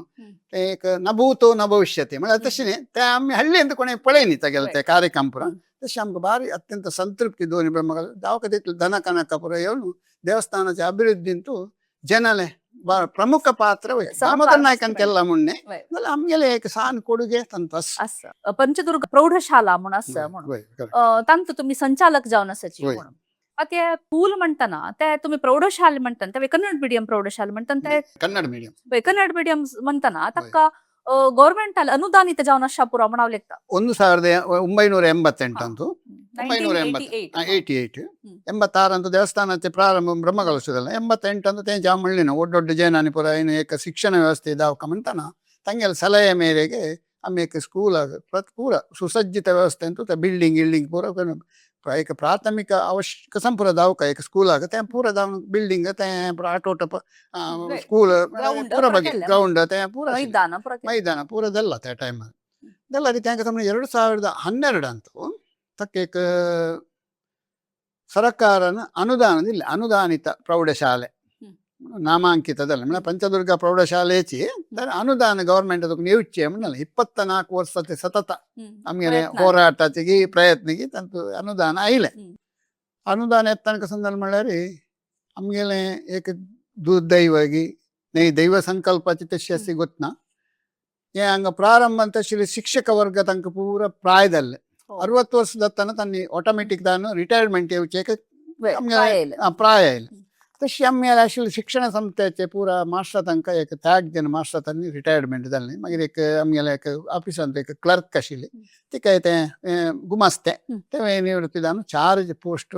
ते एक न भूतो न भविष्यति म्हळ्यार तशें न्ही ते आमी हल्ली अंत कोणें पळयनी तागेलें ते कार्यक्रम पुरा. तशें आमकां भारी अत्यंत संतृप्ती दोनी ब्रह्म जावं तितलें धन कनक पुरा येवन ದೇವಸ್ಥಾನದ ಅಭಿವೃದ್ಧಿಂತು ಜನಲೆ ಪ್ರಮುಖ ಪಾತ್ರ ದಾಮೋದರ ನಾಯ್ಕನ್ केल्ला म्हणणे आमगेले एक सान ಕೊಡುಗೆ ತಂತ आसा पंचदुर्ग प्रौढशाला म्हूण आसा म्हणून तांकां तुमी संचालक जावन आसाची म्हणून आतां ते स्कूल म्हणटना ते तुमी प्रौढशाला म्हणटना ते कन्नड मिडियम प्रौढशाला म्हणटना ते कन्नड ಮೀಡಿಯಂ. कन्नड मिडियम म्हणटना ताका गव्हर्मेंटान अनुदानित जावन आसा पुरो म्हण हांव लेखता. 1988 ಅಂತೂ 988 88 86 ಅಂತೂ ದೇವಸ್ಥಾನಕ್ಕೆ ಪ್ರಾರಂಭ ಬ್ರಹ್ಮಕಲಶದಲ್ಲ 88 ಅಂತೂ ತೇಂಚ म्हणಲಿ ಒಡ್ಡೊಡ್ಡ ಜನಾನಿ ಪೂರ ಏನು ಏಕ ಶಿಕ್ಷಣ ವ್ಯವಸ್ಥೆ ಇದಾವಕ ಮಂತನ ತಂಗೆಲ್ ಸಲಹೆ ಮೇರೆಗೆ ಆಮೆ ಏಕ ಸ್ಕೂಲ್ ಪೂರ ಸುಸಜ್ಜಿತ ವ್ಯವಸ್ಥೆ ಅಂತೂ ಬಿಲ್ಡಿಂಗ್ ಗಿಲ್ಡಿಂಗ್ ಪೂರ ಏಕ ಪ್ರಾಥಮಿಕ ಅವಶ್ಯಕ ಸಂಪೂರ ದಾವಕ ಏಕ ಸ್ಕೂಲ್ ಆಗುತ್ತೆ ಪೂರ ದಾವ ಬಿಲ್ಡಿಂಗ್ ತೇ ಪೂರ ಆಟೋಟ ಸ್ಕೂಲ್ ಪೂರ ಬಗ್ಗೆ ಗ್ರೌಂಡ್ ತೇ ಪೂರ ಮೈದಾನ ಪೂರ ಮೈದಾನ ಪೂರದಲ್ಲ ತೇ ಟೈಮ್ ದೆಲ್ಲ ರೀತಿ ಹಂಗೆ 2012 ಅಂತೂ ತಕ್ಕ ಸರ್ಕಾರನ ಅನುದಾನದಿಲ್ಲ ಅನುದಾನಿತ ಪ್ರೌಢಶಾಲೆ ನಾಮಾಂಕಿತದಲ್ಲ म्हळ्यार ಪಂಚದುರ್ಗ ಪ್ರೌಢಶಾಲೆಚಿ ಅನುದಾನ ಗವರ್ಮೆಂಟ್ ಅದಕ್ಕೆ ನೀವು म्हणಲ್ಲ 24 ವರ್ಷ ಸತತ ನಮಗೆ ಹೋರಾಟಕ್ಕೆ ಪ್ರಯತ್ನಕ್ಕೆ ತಂತು ಅನುದಾನ आयलें. ಅನುದಾನ ಎತ್ತನಕ ಸಂದರ್ಭ म्हळ्यार आमगेलें एक दुर्दैವಾಗಿ न्ही ದೈವ ಸಂಕಲ್ಪची तशी आसी ಗೊತ್ತना हे हांगा ಪ್ರಾರಂಭ ಅಂತ ಶಿಕ್ಷಕ ವರ್ಗ ತನಕ ಪೂರ ಪ್ರಾಯದಲ್ಲೇ 60 ವರ್ಷದ ತನ ತನ್ನ ಆಟೋಮೆಟಿಕ್ ತಾನು ರಿಟೈರ್ಮೆಂಟ್ येवचें प्राय आयलें. प्राय आयलें. तशी आमगेले आशिल्ले शिक्षण संस्थेचे पुरा मास्टर तांकां एक त्याग जन मास्टर तांणी रिटायरमेंट जालें. मागीर एक आमगेले एक ऑफिसांत एक क्लर्क आशिल्ली, तिका तें गुमास्ते ते निवृत्ती जावन चार पोस्ट.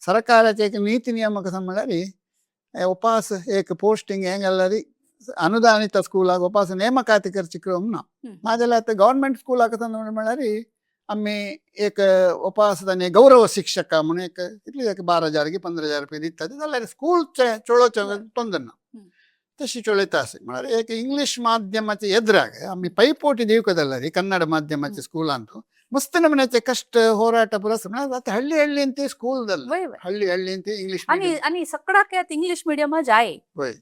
सरकाराचे एक नीती नियम कशें म्हणल्यार उपास एक पोस्टिंग हें घाल्यार ಅನುದಾನಿತ ಸ್ಕೂಲಾಗ ಉಪಾಸ ನೇಮಕಾತಿ करची क्रम ना. नाजाल्यार आतां गव्हर्मेंट स्कुलाक म्हणल्यार आमी एक उपास तांणी गौरव शिक्षक म्हणून एक कितले एक 12,000 की 15,000 रुपये दितात जाल्यार स्कूलचे चलोवचें ತೊಂದರೆ ना. तशी चलयता आसा. म्हळ्यार एक इंग्लीश माध्यमाचे ಎದುರಾಗ आमी ಪೈಪೋಟಿ दिवಕ ಕನ್ನಡ ಮಾಧ್ಯಮचे ಸ್ಕೂಲಾಂತು ಮಸ್ತ್ ನಮೂನೆचे ಕಷ್ಟ ಹೋರಾಟ ಪೂರ. म्हळ्यार आतां हಳ್ಳಿ हಳ್ಳಿ ಅಂತ स्कूल वय वय हಳ್ಳಿ हಳ್ಳಿ ಅಂತ इंग्लीश. आणि आणि सकडाक इंग्लिश मिडियम जाय. वय,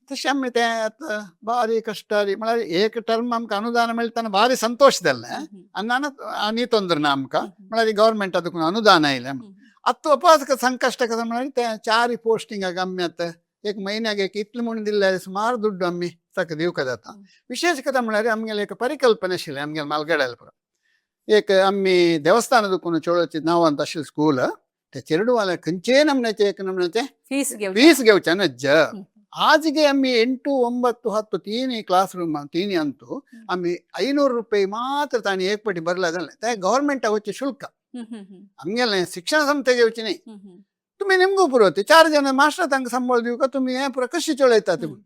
तशें आमी तें आतां भारी कश्टारी. म्हळ्यार एक टर्म आमकां अनुदान मेळटना भारी संतोश जालें आनी आनी ತೊಂದ್ರೆ ना आमकां. म्हळ्यार गव्हर्मेंटा देखून अनुदान आयलें. आतां उपास संकश्ट कशें म्हळ्यार तें चार पोस्टिंगाक आमी आतां एक म्हयन्याक एक इतलें म्हूण दिल्यार सुमार दुड्डू आमी ताका दिवंक जाता. विशेश कथा म्हळ्यार आमगेले एक परिकल्पना आशिल्लें आमगेले मालगड्याल पुरा एक आमी देवस्थान देखून चोळोवचे नांवांत आशिल्लें स्कूल. ते चेरडुवाले खंयचेय नमण्याचे एक नमण्याचे फीस घेवची ಫೀಸ್ घेवचे ನಜ್ಜ. ಆಜಿಗೆ ಆಮ್ಮಿ 8, 9, 10 ತೀನಿ ಕ್ಲಾಸ್ ರೂಮ್ ತೀನಿ ಅಂತೂ ಆಮ್ಮಿ 500 ರೂಪಾಯಿ ಮಾತ್ರ ತಾನು ಏಕ್ಪಟಿ ಬರಲಾದಲ್ಲ. ते ಗವರ್ಮೆಂಟ್ ವಚ್ಚೆ ಶುಲ್ಕ. ಹ್ಮ್ ಹ್ಮ್ ಹ್ಮ್ आमगेलें शिक्षण संस्थेಗೆ वचनी हम्म हम्म तुमी निमगू पुरो चार जण मास्टर तांकां ಸಂಬಳ दिवका तुमी हें पुरो कशी चलयता तुमी.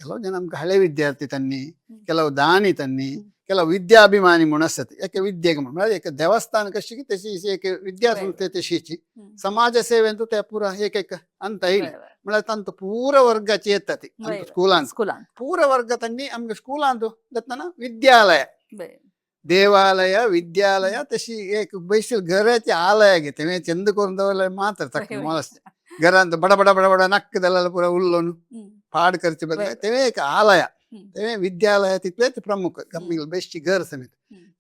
ಕೆಲವು ಜನ ನಮ್ಗೆ ಹಳೆ ವಿದ್ಯಾರ್ಥಿ ತನ್ನಿ, ಕೆಲವು ದಾನಿ ತನ್ನಿ, ಕೆಲವು ವಿದ್ಯಾಭಿಮಾನಿ म्हूण आसतात. एके विद्येक म्हळ्यार एक देवस्थान कशी तशी एक विद्यासंस्थे तशीची समाज सेवेंतू ते पुरा एक एक ಅಂತ ಇಲ್ಲ. वय, वय. म्हळ्यार तांचो ಪೂರ ವರ್ಗಾची येता ती वय, वय. स्कुलांत. स्कुलान. ಪೂರ ವರ್ಗ ತನ್ನಿ आमगे स्कुलांत जातना विद्यालय, वय. ದೇವಾಲಯ, ವಿದ್ಯಾಲಯ तशी एक बैशील घराचे आलय गे तें चंद करून दवरल्यार मात्र तक वय, वय. मोलस घरांत बड बड बड बड नक्क पुरा उल्लोन पाड करचे बदले तें एक आलय, तें विद्यालय तितलेंच प्रमुख आमगेलें बेश्टी घर समेत.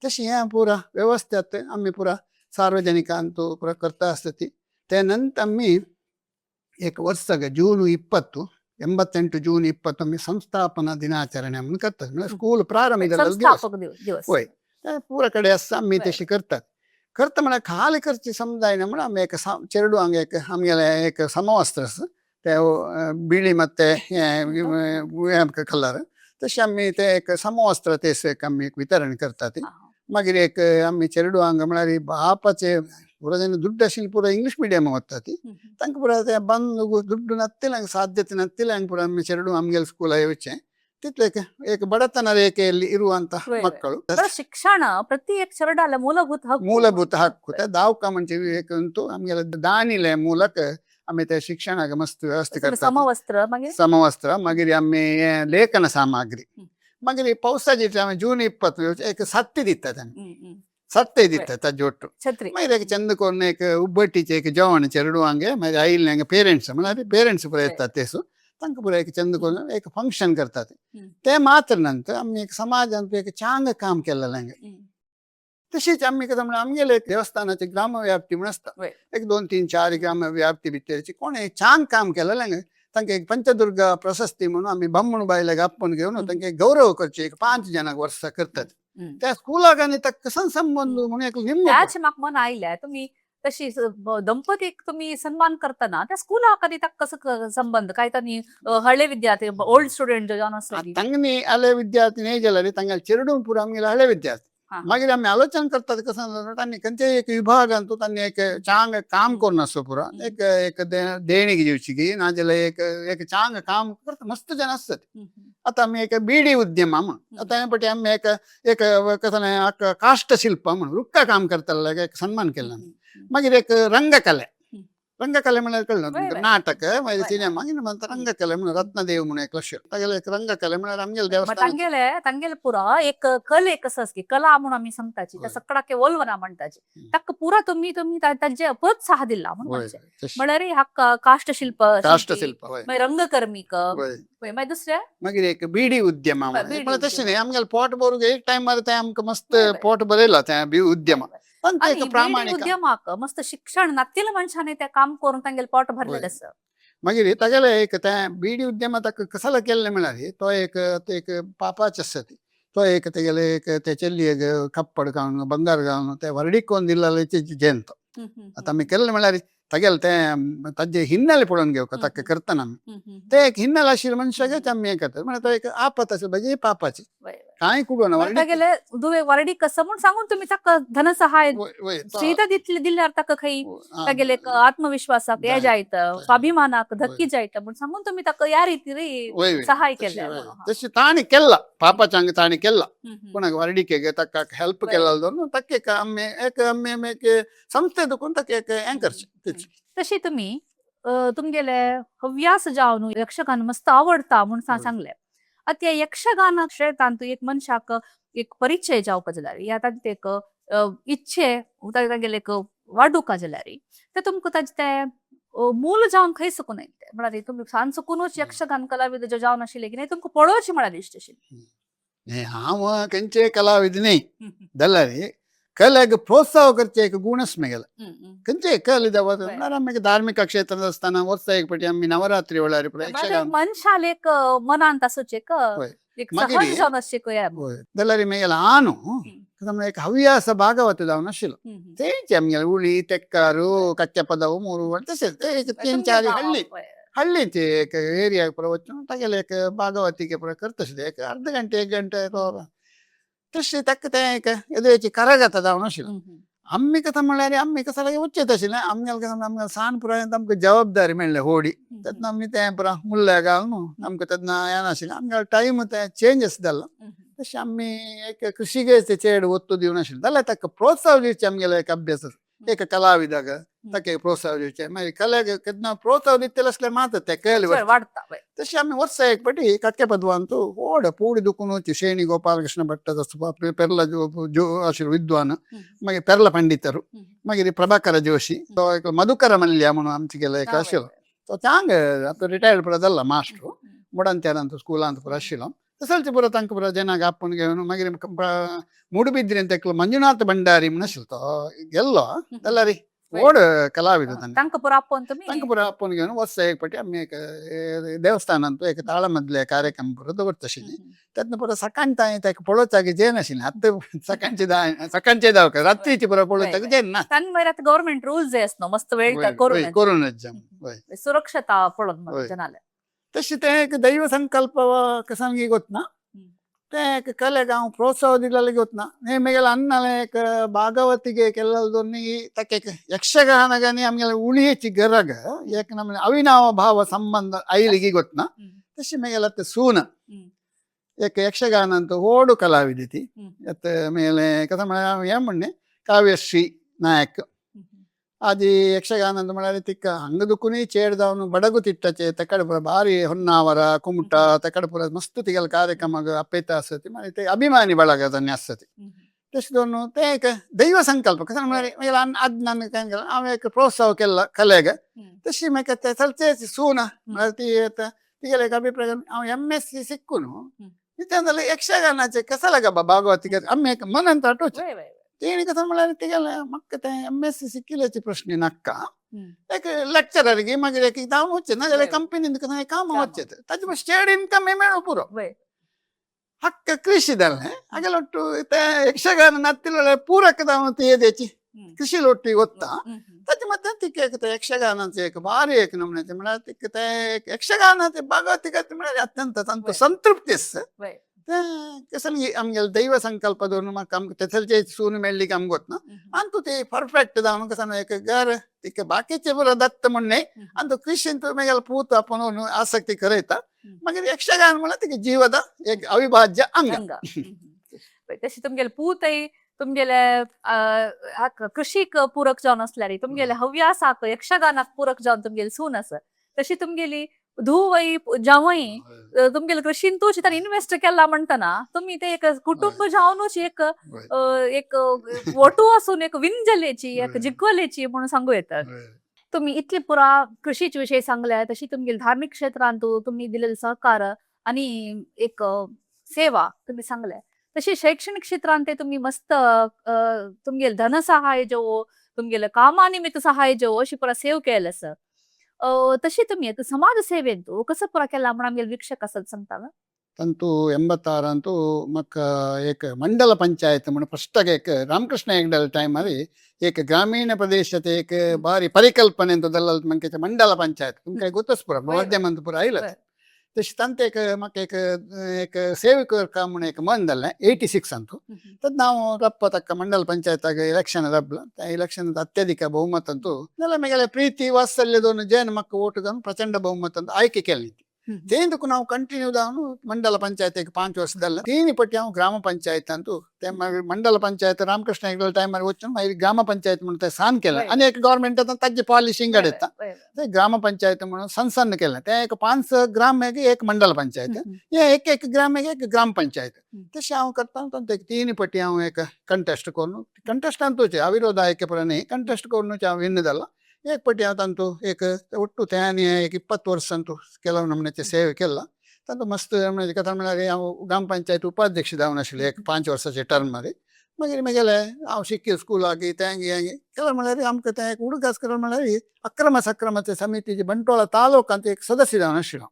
तशें हें पुरा व्यवस्थेत आमी पुरा सार्वजनिकांतू पुरा करता आसता. ते नंतर आमी एक वर्साक जून 20, 88 ಜೂನ್ 20 आमी ಸಂಸ್ಥಾಪನಾ ದಿನಾಚರಣೆ म्हणून करतात. म्हळ्यार स्कूल प्रारंभ जाल्लो दिवस. संस्थापक दिवस. वय, ते पुरा कडेन आसता. आमी तशी करतात. करता म्हळ्यार खाली करची समजायना म्हणून आमी एक चेरडुवांक एक आमगेलें एक समवस्त्र आसा ते बिळी ಮತ್ತೆ हें कलर, तशें आमी ते एक समवस्त्र ते एक आमी एक वितरण करतात. मागीर एक आमी चेरडुवांक म्हळ्यार बापाचे पुरो जेन्ना दुड्डू आशिल्ले पुरो इंग्लीश मिडियम वता ती तांकां पुरो ते बंद दुड्डू नासतले साध्यತೆ नासतले पुरो आमी चेरडू आमगेले स्कूला येवचें तितले एक एक ಬಡತನ ರೇಖೆಯಲ್ಲಿ ಇರುವಂತ वय, वय. ಮಕ್ಕಳು. बरं, ಶಿಕ್ಷಣ ಪ್ರತಿ एक चेरडाला ಮೂಲಭೂತ ಹಕ್ಕು. ಮೂಲಭೂತ ಹಕ್ಕು. ते दावका म्हणजे एक अंतू आमगेले दानिले ಮೂಲಕ आमी ते शिक्षणाक मस्त व्यवस्था करतात. समवस्त्र मागीर ಸಮವಸ್ತ್ರ, मागीर आमी हें लेखन सामग्री. मागीर पावसाचे आमी जून 20 एक सत्ते दितात आमी. हम्म, हम्म. सत्ते दितात ताजे ಒಟ್ಟು. छत्री. मागीर एक चंद कोन्न एक उब्बಟ್ಟಿचे एक जेवण चेरडुवांगे. मागीर आयिल्ले पेरेंट्स म्हळ्यार पेरेंट्स पुरो येतात तेसू तांकां पुरो एक चंद कोन्न एक फंक्शन करतात. ते मात्र नंतर आमी एक समाजांत एक चांग काम केलेलें. तशीच आमी कितें म्हणल्यार आमगेले देवस्थानाचे ग्रामव्याप्ती म्हूण आसता. एक 2, 3, 4 ग्रामव्याप्ती भितरची कोण एक चांग काम केलेलें तांकां एक पंचदुर्गा प्रशस्ती म्हणून आमी बामण बायलेक आपोवन घेवन तांकां एक गौरव करचे एक 5 जाणांक वर्सा करतात. त्या स्कुलाक आनी ताका कसो संबंद म्हणून एक निमगो. त्याच म्हाका मन आयल्या तुम्ही तशी दंपतीक तुम्ही सन्मान करताना त्या स्कुलाक आनी ताका कसो संबंध काय तांणी हळे विद्यार्थी ओल्ड स्टुडंट जावन आसतली. तांगनी हळे विद्यार्थी न्हय जाल्यार तांगेले चेरडूं पुरो आमगेले हळे विद्यार्थी. मागीर आमी आलोचन करतात कसं तांणी खंयच्याय एक विभागांत तांणी एक चांग काम करून आसो पुरो एक एक देणगी दिवची की नाजाल्यार एक एक चांग काम करता मस्त जन आसतात. आतां आमी एक बिडी उद्यम म्हूण आतां हे पटी आमी एक एक कसं काष्टशिल्प म्हूण रुक्का काम करतले एक सन्मान केला. मागीर एक रंगकले. रंगकले म्हळ्यार कळ्ळें तुमकां? नाटक मागीर सिनेमा मागीर रंगकले म्हणून रत्नदेव म्हणून एक लक्ष तागेले एक रंगकले म्हळ्यार आमगेले देवस्थान. तांगेले तांगेले पुरा एक कले कसं की कला म्हणून आमी सांगताची त्या सकडाके वोल्वना म्हणटाची ताका पुरा तुम्ही तुम्ही तांचे प्रोत्साह दिला म्हणून म्हणचें. म्हळ्यार ह्या काष्टशिल्प शिल्पी, काष्टशिल्प वय. मागीर रंगकर्मीक वय. मागीर दुसरें मागीर एक बिडी उद्यम. बिडी म्हळ्यार तशें उद्यम. न्ही आमगेले पोट भरूंक एक टायमार तें आमकां मस्त वय, वय. पोट भरयला तें बी उद्यम. तांकां आणि एक बिडी प्रामाणीक उद्यमाक मस्त शिक्षण नातिल मनशांनी ते काम करून तांगेले पोट भरलेलें आसा. मागीर तागेले एक तें बिडी उद्यम ताका कसाला केल्लें म्हळ्यार तो एक तो एक पापाच आसा ती तो एक तेगेले एक ते चेल्लियेक कप्पड घालून बंगार घालून ते व्हरडीक कोन्न दिल्लें जेंत. आतां आमी केल्लें म्हळ्यार तागेले तें ताजे हिन्नेले पळोवन घेवका ताका करतना आमी. ते एक हिन्नेल आशिल्ले मनशाकच आमी हें करतात. म्हळ्यार तो एक आपत आशिल्ली भाजी पापाची. कांय कुडना. तागेले दुवे वरडी कसं म्हूण सांगून तुम्ही ताका धनसहाय सुविधा दितले दिल्यार ताका खंय तागेले एक आत्मविश्वासाक हे जायत, स्वाभिमानाक धक्की जायत म्हूण सांगून तुम्ही ताका ह्या रितीन सहाय केले. तशी ताणें केल्ला पापाच्या हांगा ताणें केल्ला कोणाक व्हरडिकेक ताका हेल्प केला दोन ताका एक आमी एक आमी एक संस्थे दुखून ताका एक हें करचें. तशी तुम्ही तुमगेले हव्यास जावन यक्षगान मस्त आवडता म्हूण सांगले. आतां ह्या यक्षगाना क्षेत्रांत एक मनशाक एक परिचय जावपा जाल्यार या तांचे एक इच्छे तांगेले एक वाडुका जाल्यार ते तुमकां ताजें तें मूल जावन खंय सकून येयलें? म्हळ्यार तुमी सान सकूनच यक्षगान कलाविद जावन आशिल्ले की नाही तुमकां पळोवचें म्हळ्यार दिश्ट आशिल्लें? हांव खंयचे कलाविद न्ही जाल्यार कलेक प्रोत्साह करचे एक गुणच मेगेले. खंयचे कले म्हळ्यार आमी धार्मिक क्षेत्रांत आसतना वर्सा एक पाटी आमी नवरात्री वेळार यक्षगान मनशाल एक मनांत आसूचे एक सहज जावन आसचें. जाल्यार मेगेले आनु एक हव्यास भागवत जावन आशिल्लो. तेंचे आमगेले उळी तेक्कारू कच्चे पदವು ಮೂರು तशें ते एक तीन चार हಳ್ಳಿ हಳ್ಳಿचे एक एरिया पुरो वचून तागेले एक भागवतीके पुरो करता एक अर्द घंटे एक घंटे तशें ताका तें एक येदोळची करगत जावन आशिल्लो. आमी कथं म्हळ्यार आमी कसं वचत आशिल्लें आमगेले कसं आमगेले सान पुरायेन आमकां जबाबदारी मेळ्ळी होडी तेन्ना आमी तें पुरो मुल्ल्या घालून आमकां तेन्ना हें नाशिल्लें आमगेलो टायम तें चेंजस जालो. तशें आमी एक कृशीक चेड ಒತ್ತು दिवन आशिल्लें जाल्यार ताका प्रोत्साह दिवचें आमगेलो एक अभ्यास एक कलाविदाक ताका एक प्रोत्साह दिवचें. मागीर कलेक केन्ना प्रोत्साह दितले आसल्यार मात तें कल वाडटा. तशें आमी वर्सा एक पाटी कक्के पदवांतू व्हड पूड दुखून शेणी गोपालकृष्ण भट्ट पेर्ला जो आशिल्लो विद्वान, मागीर पेर्ला पंडितರು, मागीर प्रभाकर जोशी, तो एक मधुकर मल्ल्या म्हणून आमचे गेले एक आशिल्लो तो चांग आतां रिटायर्ड पुरो जाल्ला मास्टर मुडंत्यारांत स्कुलांत पुरो आशिल्लो. तसलचे पुरो तांकां पुरो जनाक आपोवन घेवन मागीर ಮೂಡುಬಿದ್ರಿ ಅಂತ एकलो मंजुनाथ भंडारी म्हूण आशिल्लो तो गेल्लो जाल्यार व्हड कलाविद. तांकां पुरो आपोवन तुमी तांकां पुरो आपोवन घेवन वर्सा एक पाटी आमी एक देवस्थानांत एक ताळमदले कार्यक्रम पुरो दवरता आशिल्ली. तेन्ना पुरो सकाळी तांय ताका पळोवचाक जेनाशिल्लें. आतां सकाळचे सकाळचे जावं रात्रीचे पुरो पळोवचाक जेना. तांकां मागीर आतां गव्हर्मेंट रुल्स जे आसनो मस्त वेळ करून करूनच जाम सुरक्षता पळोवन जनाले. तशें तें एक दैव संकल्प कसंगी गोतना तें एक कलेक हांव प्रोत्साह दिलेलें गोतना. हे मेगेले अन्नाले एक भागवतिಗೆ ಕೆಲ್ಲದೊನ್ನಿ ತಕ್ಕ ಯಕ್ಷಗಾನಗನಿ ಆಮೇಲೆ ಉಳಿಯಚಿ ಗರಗ ಏಕ ನಮ್ಮನೆ ಅವಿನಾವ ಭಾವ ಸಂಬಂಧ ಐಲಿಗೆ ಗೊತ್ತನ. ತಶಿ ಮೇಲತ್ತೆ ಸೂನ ಏಕ ಯಕ್ಷಗಾನ ಅಂತ ಓಡು ಕಲಾವಿದಿತಿ ಎತ್ತ ಮೇಲೆ ಕಥ ಏಮಣ್ಣೆ ಕಾವ್ಯಶ್ರೀ ನಾಯಕ್ ಆದಿ ಯಕ್ಷಗಾನ ಅಂತ म्हळ्यार ತಿಕ್ಕ ಹಂಗದುಕುನಿ ಚೇಡ್ದವನು ಬಡಗು ತಿಟ್ಟಚೆ ತಕ್ಕಡಪುರ ಬಾರಿ ಹೊನ್ನಾವರ ಕುಮಟ ತಕ್ಕಡಪುರ ಮಸ್ತ್ ತಿಗಲ್ ಕಾರ್ಯಕ್ರಮ ಅಪ್ಪೇತ ಆಸತಿ ಮತ್ತೆ ಅಭಿಮಾನಿ ಬಳಗ ತನ್ನೆ ಆಸತಿ. ತಶ್ ತೇಕ ದೈವ ಸಂಕಲ್ಪ ಕಸ म्हळ्यार ಅದ್ ನನ್ನ ಆಮೇಲೆ ಪ್ರೋತ್ಸಾಹಕ್ಕೆಲ್ಲ ಕಲೆಗ ತಶಿ ಮೇಕ ಸಲ್ಚೆ ಸೂನ म्हळ्यार ती तिगेले एक अभिप्राय हांव एम.एस.सी ಸಿಕ್ಕುನು ಇತ್ತಂದ್ರೆ ಯಕ್ಷಗಾನಾचे कसा गा भागवती आमी एक मनांत आठोवचें. तेणी कसं म्हळ्यार तिगेले म्हाका तें एम.एस.सी सिक्किल्याची प्रश्न नाका एक लेक्चरर मागीर एक जावन वचचें ना जाल्यार कंपनीन तुका काम वचचें ताजे चेड इनकम मेळूं पुरो. हक्क ಕೃಷಿ जालें हागेले ಒಟ್ಟು ते ಯಕ್ಷಗಾನ ನತ್ತಿಲ ಪೂರಕ जावन ती येदेची ಕೃಷಿ ಒಟ್ಟಿಗೆ ಗೊತ್ತಾ ताचे ಮತ್ತೆ तिका एक यक्षगानाचे एक भारी एक नमुन्याचे म्हळ्यार तिका ते यक्षगानाचे भागवती म्हळ्यार अत्यंत तांकां संतृप्ती आसता. तें कसं आमगेले दैव संकल्प दवरून म्हाका आमकां तेथलचे सून मेळ्ळी आमकां गोतना अंतू ती परफेक्ट जावन कसं एक घर तिका बाकीचे बरो दत्त म्हण न्हय अंतू कृषींत मागीर पूत आपूण आसक्ती करयता मागीर यक्षगान म्हळ्यार तिका जीवद एक अविभाज्य अंग. तशें तुमगेले पूतय तुमगेले कृषीक पूरक जावन आसल्यार तुमगेले हव्यासाक यक्षगानाक पूरक जावन तुमगेली सून आसा. तशी तुमगेली धुवय जावंय तुमगेले कृषींतूच ताणें इन्वेस्ट केला म्हणटना तुमी ते एक कुटुंब जावनूच एक एक वटू आसून एक विंजलेची एक जिखलेची म्हणून सांगू येता. तुम्ही इतले पुरा कृषीचे विषय सांगले तशी तुमगेले धार्मिक क्षेत्रांत तुम्ही दिलेले सहकार आणि एक सेवा तुम्ही सांगले. तशी शैक्षणिक क्षेत्रांत ते तुम्ही मस्त तुमगेले धनसहाय जो तुमगेले कामानिमित्त सहाय जो अशी पुरा सेव केले आसा. तशी तुम्ही समाज सेवेंत कसं पुरा केला म्हण आमगेले वीक्षक आसत सांगता. ತಂತು 86 ಅಂತೂ ಮಕ್ಕ ಏಕ ಮಂಡಲ ಪಂಚಾಯತ್ म्हण ಫಸ್ಟಾಗ ಏಕ ರಾಮಕೃಷ್ಣ ಹೆಗ್ಡಲ್ ಟೈಮಲ್ಲಿ ಏಕ ಗ್ರಾಮೀಣ ಪ್ರದೇಶದ ಏಕ ಬಾರಿ ಪರಿಕಲ್ಪನೆ ಅಂತ ದಲ್ಲ ಮಂಕೆ ಮಂಡಲ ಪಂಚಾಯತ್ ತುಮಕ ಗೊತ್ತಸ್ ಪೂರ ಮಾಧ್ಯಮ ಅಂತ ಪೂರ ಆಯ್ಲ. ತಶ್ ತಂತ ಏಕ ಮಕ್ಕ ಏಕ ಏಕ ಸೇವಕ काम म्हण ಏಕ मन जालें 86 ಅಂತೂ. ತದ್ ನಾವು ರಪ್ಪ ತಕ್ಕ ಮಂಡಲ ಪಂಚಾಯತ್ ಆಗ ಎಲೆಕ್ಷನ್ ರಬ್ಲ ಎಲೆಕ್ಷನ್ ಅತ್ಯಧಿಕ ಬಹುಮತ ಅಂತೂ ನೆಲ ಮೇಗಲೆ ಪ್ರೀತಿ ವಾತ್ಸಲ್ಯದೊಂದು ಜೇನು ಮಕ್ಕ ಓಟುದನ್ನು ಪ್ರಚಂಡ ಬಹುಮತ ಅಂತ ಆಯ್ಕೆ ಕೇಳಿತ್ತು. ತೇಂದಕ್ಕೂ ನಾವು ಕಂಟಿನ್ಯೂ ದಾನು ಮಂಡಲ ಪಂಚಾಯತ್ 5 ವರ್ಷದಲ್ಲ ತೀನಿ ಪಟ್ಟಿ ನಾವು ಗ್ರಾಮ ಪಂಚಾಯತ್ ಅಂತೂ ते मागीर ಮಂಡಲ ಪಂಚಾಯತ್ ರಾಮಕೃಷ್ಣ ಹೆಗಡೆ ಟೈಮ್ ವಚ್ಚು ಮಾಗೀರ್ ಗ್ರಾಮ ಪಂಚಾಯತ್ म्हणून ते सान केलें. आनी एक गव्हर्मेंट ताजे पॉलिशिंग घडयता ते ग्राम पंचायत म्हणून सण सण केलें. ते एक 5 ग्राम एक मंडल पंचायत, हे एक एक ग्राम एक ग्राम पंचायत. तशें हांव करता. तांतूं एक तीन पटी हांव एक कंटेस्ट करून, कंटेस्ट अंतूचे अविरोध आयके पळय न्ही, कंटेस्ट करून हांव विन जाला. एक पटी हांव तांतू एक ಒಟ್ಟು ते आनी एक 20 वर्सां ಅಂತೂ ಕೆಲವು ನಮೂನೆचे सेवे केला. तांतू मस्त म्हणजे कथा म्हळ्यार हांव ग्राम पंचायत उपाध्यक्ष जावन आशिल्ले एक 5 वर्साचे टर्म मध्ये. मागीर म्हगेले हांव शिक्की स्कुलाक तेंगी हेंगी ಕೆಲವು म्हळ्यार आमकां तें एक उडगास करप म्हळ्यार अक्रम सक्रमचे समितीचे ಬಂಟ್ವಾಳ ತಾಲೂಕು ಅಂತ एक ಸದಸ್ಯ जावन आशिल्लो.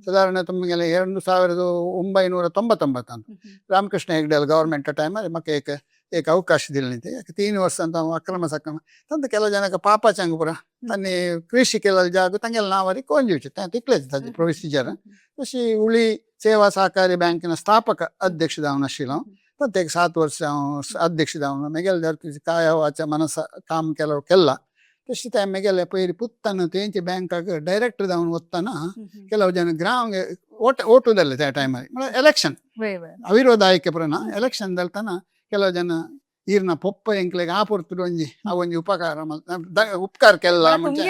ಸಾಧಾರಣ तुमगेले 2999 ಅಂತ ರಾಮಕೃಷ್ಣ ಹೆಗ್ಡೆ ಗವರ್ಮೆಂಟ್ ಟೈಮಲ್ಲಿ ಮಕ್ಕ ಏಕ ಏಕ ಅವಕಾಶ ದಿಲ್ಲ. ಯಾಕೆ 3 ವರ್ಷ ಅಂತ ಅವ ಅಕ್ರಮ ಸಕ್ರಮ ತಂದು ಕೆಲವು ಜನಕ್ಕೆ ಪಾಪ ಚಂಗಪುರ ತನ್ನಿ ಕೃಷಿ ಕೆಲವು ಜಾಗ ತಂಗೆಲ್ಲ ನಾವು ಅದಕ್ಕೆ ಕೊಂಜಿ ತಿಕ್ಲೇಜ್ ತಜ್ಜಿ ಪ್ರೊಸೀಜರ್. ತಶಿ ಉಳಿ ಸೇವಾ ಸಹಕಾರಿ ಬ್ಯಾಂಕಿನ ಸ್ಥಾಪಕ ಅಧ್ಯಕ್ಷ ದಾವನ ಆಶಿಲ್ಲ. ಮತ್ತೆ 7 ವರ್ಷ ಅಧ್ಯಕ್ಷ ದಾವನ ಮೆಗೆಲ್ ಕಾಯ ವಾಚ ಮನಸ ಕಾಮ್ ಕೆಲವು ಕೆಲ್ಲ. ತಶಿ ते ಮೆಗೆಲೆ ಪೈರಿ ಪುತ್ತನ ತೇಂಚಿ ಬ್ಯಾಂಕ್ ಡೈರೆಕ್ಟರ್ ದಾವನ ಒತ್ತನ ಕೆಲವು ಜನ ಗ್ರಾಮ ಓಟ ಓಟುದಲ್ಲ ಆ ಟೈಮಲ್ಲಿ ಎಲೆಕ್ಷನ್ ಅವಿರೋಧ ಆಯ್ಕೆ ಪುರನ ಎಲೆಕ್ಷನ್ ದಲ್ತನ ಕೆಲವು ಜನ ಈರ್ನ ಪೊಪ್ಪ ಎಂಕ್ಲೆಗ್ ಆ ಪೊರ್ತುಡು ಒಂಜಿ ಆ ಒಂಜಿ ಉಪಕಾರ ಉಪಕಾರ ಕೆಲ್ಲ ಮುಂಚೆ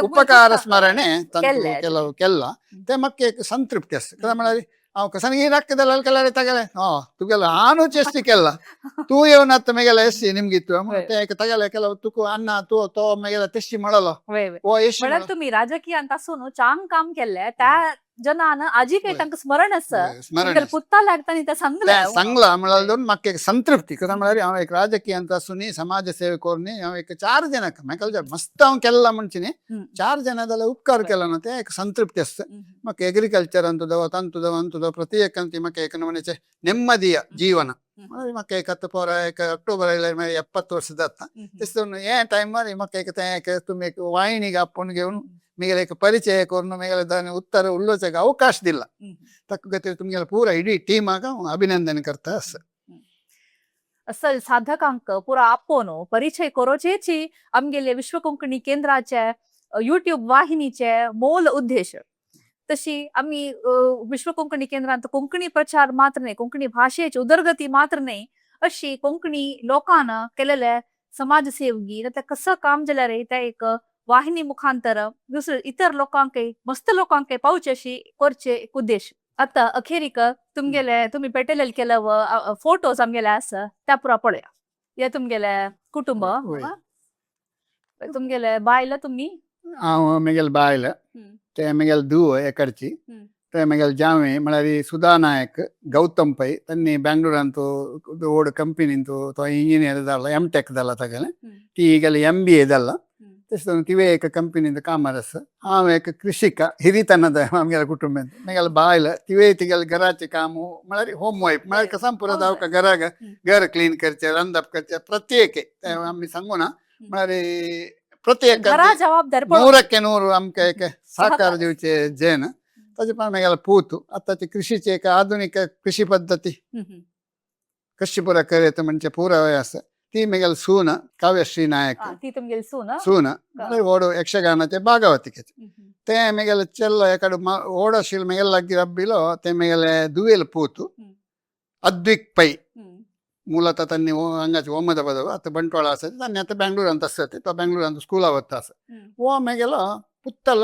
ಉಪಕಾರ ಸ್ಮರಣೆ ತಂತು. ಕೆಲ್ಲೆ. ಕೆಲವು ಕೆಲ್ಲ ते ಮಕ್ಕೆ ಸಂತೃಪ್ತಿ ಅಷ್ಟೆ. ಕದ म्हळ्यार हांव कसान ಈ ರಕ್ಕದಲ್ಲ ಕೆಲ್ಲರೆ ತಗಲೆ ಹಾ ತುಗೆಲ್ಲ ಆನು ಚೇಸ್ಟಿಕೆಲ್ಲ ತೂ ಏವನತ್ತ ಮೇಗೆಲ್ಲ ಎಸ್ಸಿ ನಿಮ್ಗಿತ್ತು ಮತ್ತೆ ತಗಲೆ ಕೆಲವು ತುಕು ಅನ್ನ ತೂ ತೋ ಮೇಗೆಲ್ಲ ತೆಸ್ಸಿ ಮಾಡಲ್ಲ ಓ ಎಸ್ಸಿ. म्हळ्यार तुमी राजकीयांत आसून चांग काम केल्लें त्या जनान आजी काही तांकां स्मरण आसा. स्मरण पुत्ता लागता न्ही ते सांगलें. सांगला म्हळ्यार दोन म्हाका एक संतृप्ती. कसा म्हळ्यार हांव एक राजकीय ಅಂತ आसूनी समाज सेवे कोरनी हांव एक 4 ಜನಕ್ಕೆ म्हाका मस्त हांव केल्ला म्हणचिनी 4 ಜನದಲ್ಲ ಉಪಕಾರ केला ना ते एक ಸಂತೃಪ್ತಿ ಅಷ್ಟೆ. ಮಕ್ಕ ಅಗ್ರಿಕಲ್ಚರ್ ಅಂತದವ ತಂತುದವ ಅಂತದವ ಪ್ರತಿಯೊಕ್ಕಂತಿ ಮಕ್ಕ ಏಕ ನಮೂನೆ ನೆಮ್ಮದಿಯ ಜೀವನ. ಮಕ್ಕ ಏಕತ್ತು ಪೋರ ಏಕ ಅಕ್ಟೋಬರ್ 70 ವರ್ಷದ ಏ ಟೈಮ್ ಮಾರಿ ಮಕ್ಕ ಏಕ ಏಕ ತುಮಿ ವಾಹಿನಿಗೆ ಅಪ್ಪನಿಗೆ ಮಿಗಲ ಏಕ ಪರಿಚಯ ಕೊರ್ನು ಮಿಗಲ ದಾನಿ ಉತ್ತರ ಉಲ್ಲೋಚಕ ಅವಕಾಶದಿಲ್ಲ. ತಕ್ಕ ತುಮಗೆಲ್ಲ ಪೂರ ಇಡೀ ಟೀಮ್ ಆಗ ಅಭಿನಂದನೆ करता ಅಸ. असल साधकांक पुरा आपोवन परिचय करोचेची आमगेले विश्व कोंकणी केंद्राचे युट्यूब वाहिनीचे मोल उद्देश. तशी आमी विश्व कोंकणी केंद्रांत कोंकणी प्रचार मात्र न्हय, कोंकणी भाशेची उदरगती मात्र न्हय, अशी कोंकणी लोकांन केलेले समाजसेवकी ते कसं काम जाल्यार रे त्या एक वाहिनी मुखांतर दुसरे इतर लोकांकय मस्त लोकांकय पावचे अशी करचे एक उद्देश. आता अखेरीक तुमगेले तुमी पेटेलेले केलं फोटोज आमगेले आसा त्या पुरा पळया. हे तुमगेले कुटुंब. वय. तुमगेले बायल तुमी. हांव म्हगेले बायल ते म्हगेले धूव एकडची ते म्हगेले जावे म्हळ्यार सुधा नायक गौतम पै तन्नी ब्ಯಾಂಗ್ಳೂರಂತೂ ಓಡ್ ಕಂಪನಿಂತು तो ಇಂಜಿನಿಯರ್ जाला ಎಮ್ ಟೆಕ್ जाला ತಗಲೆ. ती ಈಗೆಲ್ಲ ಎಂ ಬಿ ಎದಲ್ಲ. ತಿವೆ ಏಕ ಕಂಪನಿಂದ ಕಾಮರಸ್. ಹಾಂ ಏಕ ಕೃಷಿಕ ಹಿರಿತನದ ಆಮ್ಗೆಲ್ಲ ಕುಟುಂಬ ಮೇಗೆಲ್ಲ ಬಾಯ್ಲ ತಿವೆ ತಿಗೆಲ್ಲ ಗರಾಚೆ ಕಾಮು म्हळ्यार होम वाईफ म्हळ्यार कसां पुरो आवका घराग घर क्लीन करचे रंदप करचे प्रत्येक आमी सांगू ना म्हळ्यार प्रत्येक घरा जबाबदारी पडो. 100ಕ್ಕೆ 100 आमकां एक ಸಹಕಾರ दिवचे ಜೇन ताचे पण मेगेले पूत आतांचे कृषीचे एक आधुनिक कृषी पद्धती कशी पुरा करत म्हणजे पुरा आसा. ती मेगेले सून काव्यश्री नायक. ती तुमगेली सून. सून म्हळ्यार ಓಡು ಯಕ್ಷಗಾನचे ಭಾಗವತಿಕೆचे ते मेगेले चेल्लो एकाडे ಓಡ ಆशिल्लो मेगेले लागीं रब्बिलो ते मेगेले दुवेल पूत अद्विक पै. ಮೂಲತಃ ತನ್ನಿ ಹಂಗಾಚೆ ಓಮದ ಬದವು ಆತ ಬಂಟ್ವಾಳ ಆಸತಿ ತನ್ನಿ ಆತ ಬೆಂಗಳೂರು ಅಂತ ಆಸತಿ तो ಬೆಂಗಳೂರು ಅಂತ ಸ್ಕೂಲ್ ಅವತ್ತ ಆಸ ಓ ಮೇಗೆಲ್ಲ ಪುತ್ತಲ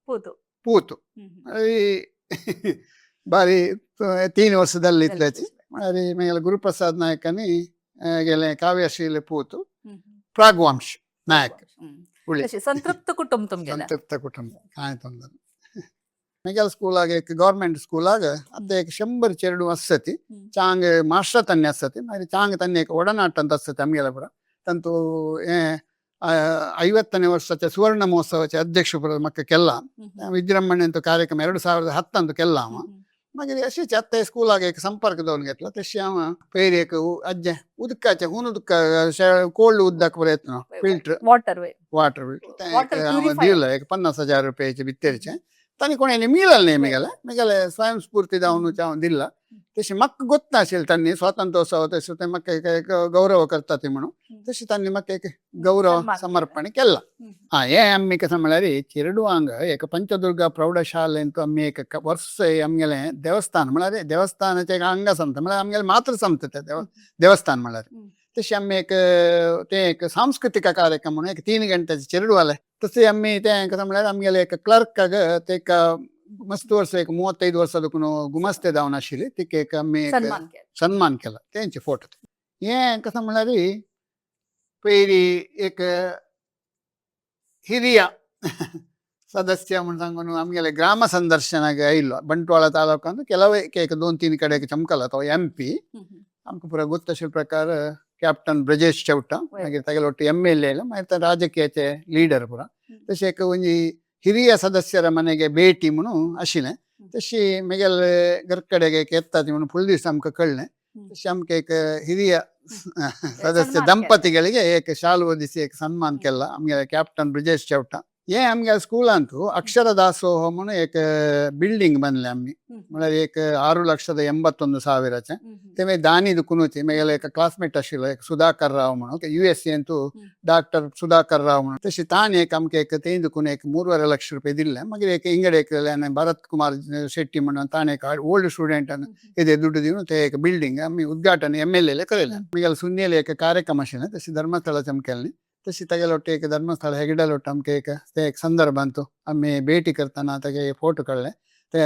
ಪೂತು. ಪೂತು ಈ ಬಾರಿ 3 ವರ್ಷದಲ್ಲಿ ಇತ್ಲೇಚಿ మరి ಮೇಗೆಲ್ಲ ಗುರುಪ್ರಸಾದ್ ನಾಯಕನಿ गेले ಕಾವ್ಯಶ್ರೀಲೆ ಪೂತು ಪ್ರಾಗ್ವಾಂಶ್ ನಾಯಕ್ ಉಳಿ. तशी संतृप्त कुटुंब तुमगेले. ಸಂತೃಪ್ತ ಕುಟುಂಬ ಕಾಂय ತೊಂದರೆ. ಮೆಗೆಲ್ ಸ್ಕೂಲಾಗ ಗೌರ್ಮೆಂಟ್ ಸ್ಕೂಲಾಗ ಅತ್ತ ಏಕ 100 ಚೆರಡು ಅಸ್ಸತಿ ಚಾಂಗ್ ಮಾಸ್ಟರ್ ತನ್ನೆ ಅಸ್ಸತಿ ಮಾರಿ ಚಾಂಗ್ ತನ್ನೆ ಏಕ ಒಡನಾಟ ಅಂತ ಅಸ್ಸತಿ ಅಮ್ಗೆಲ ಪುರ ತಂತು 50ನೇ ವರ್ಷಕ್ಕೆ ಸುವರ್ಣ ಮಹೋತ್ಸವಕ್ಕೆ ಅಧ್ಯಕ್ಷ ಪುರ ಮಕ್ಕ ಕೆಲ್ಲ ವಿಜೃಂಭಣೆ ಅಂತ ಕಾರ್ಯಕ್ರಮ 2010 ಅಂತ ಕೆಲ್ಲ ಅವ. मागीर अशीच आतां स्कुलाक एक संपर्क दवरून घेतलो. तशी हांव पयर एक आज्जे उदकाचें हून उदक, कोल्ड उदक बरें येता फिल्टर वॉटर वे वाटर तें Water एक हांव purifier. दिलें एक 50,000 रुपयाचे भितरचें. तांणी कोणें मिळालें न्ही, मेगेलें मेगेलें स्वयं स्फूर्ती जावन हांव दिलां. तशें म्हाका गोत्ताशिल्लें तांणी स्वातंत्र्योत्सव तशें ते म्हाका एक एक गौरव करता ते म्हणून, तशें तांणी म्हाका एक गौरव सन्मान. समर्पण केलां. हा, हे आमी कसं म्हळ्यार चिरडुवांग एक पंचदुर्गा प्रौढशालेंत आमी एक वर्स आमगेलें देवस्थान म्हळ्यार देवस्थानाचें एक अंग संस्था म्हळ्यार आमगेलें मातृ संस्था तें देवस्थान म्हळ्यार. तशें आमी एक तें एक सांस्कृतीक कार्यक्रम म्हणून एक 3 गंट्याचे चेरडुवाले. तशें आमी तें कसं म्हळ्यार आमगेले एक क्लर्काक तेका मस्त वर्स एक 35 वर्सां देखून गुमस्ते जावन आशिल्ली, तिका एक आमी एक सन्मान केला. सन्मान केला. तेंचे फोटो. हें कसं म्हळ्यार पयली एक हिरिया सदस्य म्हूण सांगून आमगेले ग्राम संदर्शनाक आयिल्लो ಬಂಟ್ವಾಳ ತಾಲೂಕು. ಕೆಲವೇ एक दोन तीन कडेक चमकला तो एम पी. आमकां पुरो गोत्त प्रकार कॅप्टन ब्रजेश चौटा. मागीर तागेले ಒಟ್ಟು एम एल ए, मागीर ते राजकीयाचे लीडर पुरा. तशें एक ಒಂಜಿ ಹಿರಿಯ ಸದಸ್ಯರ ಮನೆಗೆ ಭೇಟಿ म्हणून आशिल्लें. तशी मेगेले घरकडेक एक येता ती म्हणून फुडले दीस आमकां कळ्ळें. तशें आमकां एक ಹಿರಿಯ ಸದಸ್ಯ ಸನ್ಮಾನ. ದಂಪತಿಗಳಿಗೆ ಏಕ ಶಾಲು ಹೊದಿಸಿ ಏಕ ಸನ್ಮಾನ ಕೆಲ್ಲ ಆಮ್ಗೆ ಕ್ಯಾಪ್ಟನ್ ಬ್ರಿಜೇಶ್ ಚೌಟ. ಏ ಆಮ್ಗೆ ಸ್ಕೂಲಾಂತು ಅಕ್ಷರ ದಾಸೋಹ म्हणून एक बिल्डिंग बांदले आमी. म्हळ्यार एक 6,81,000चें. ते मागीर दानी दुखून मेगेले एक क्लासमेट आशिल्लो एक सुधाकर राव म्हणून, U S Antu doctor Sudhakar राव म्हणून, तशी ताणें एक आमकां एक तें दुखून एक 3.5 लक्ष रुपये दिल्ले. मागीर एक इंगडे एक भरत कुमार शेट्टी म्हणून ताणें एक ओल्ड स्टुडंट ಇದೆ ದುಡ್ಡು ದಿನ ते एक बिल्डिंग आमी उद्घाटन एम एल एले करयलें. मागीर सुन्नेले एक कार्यक्रम आशिल्लें, तशी धर्मस्थळ चमकेल्ली. तशी तागेले ಒಟ್ಟು एक धर्मस्थळ हेगडाले ಒಟ್ಟು आमकां एक ते एक संदर्भांत आमी ಭೇಟಿ करतना तागे फोटो काडले. ते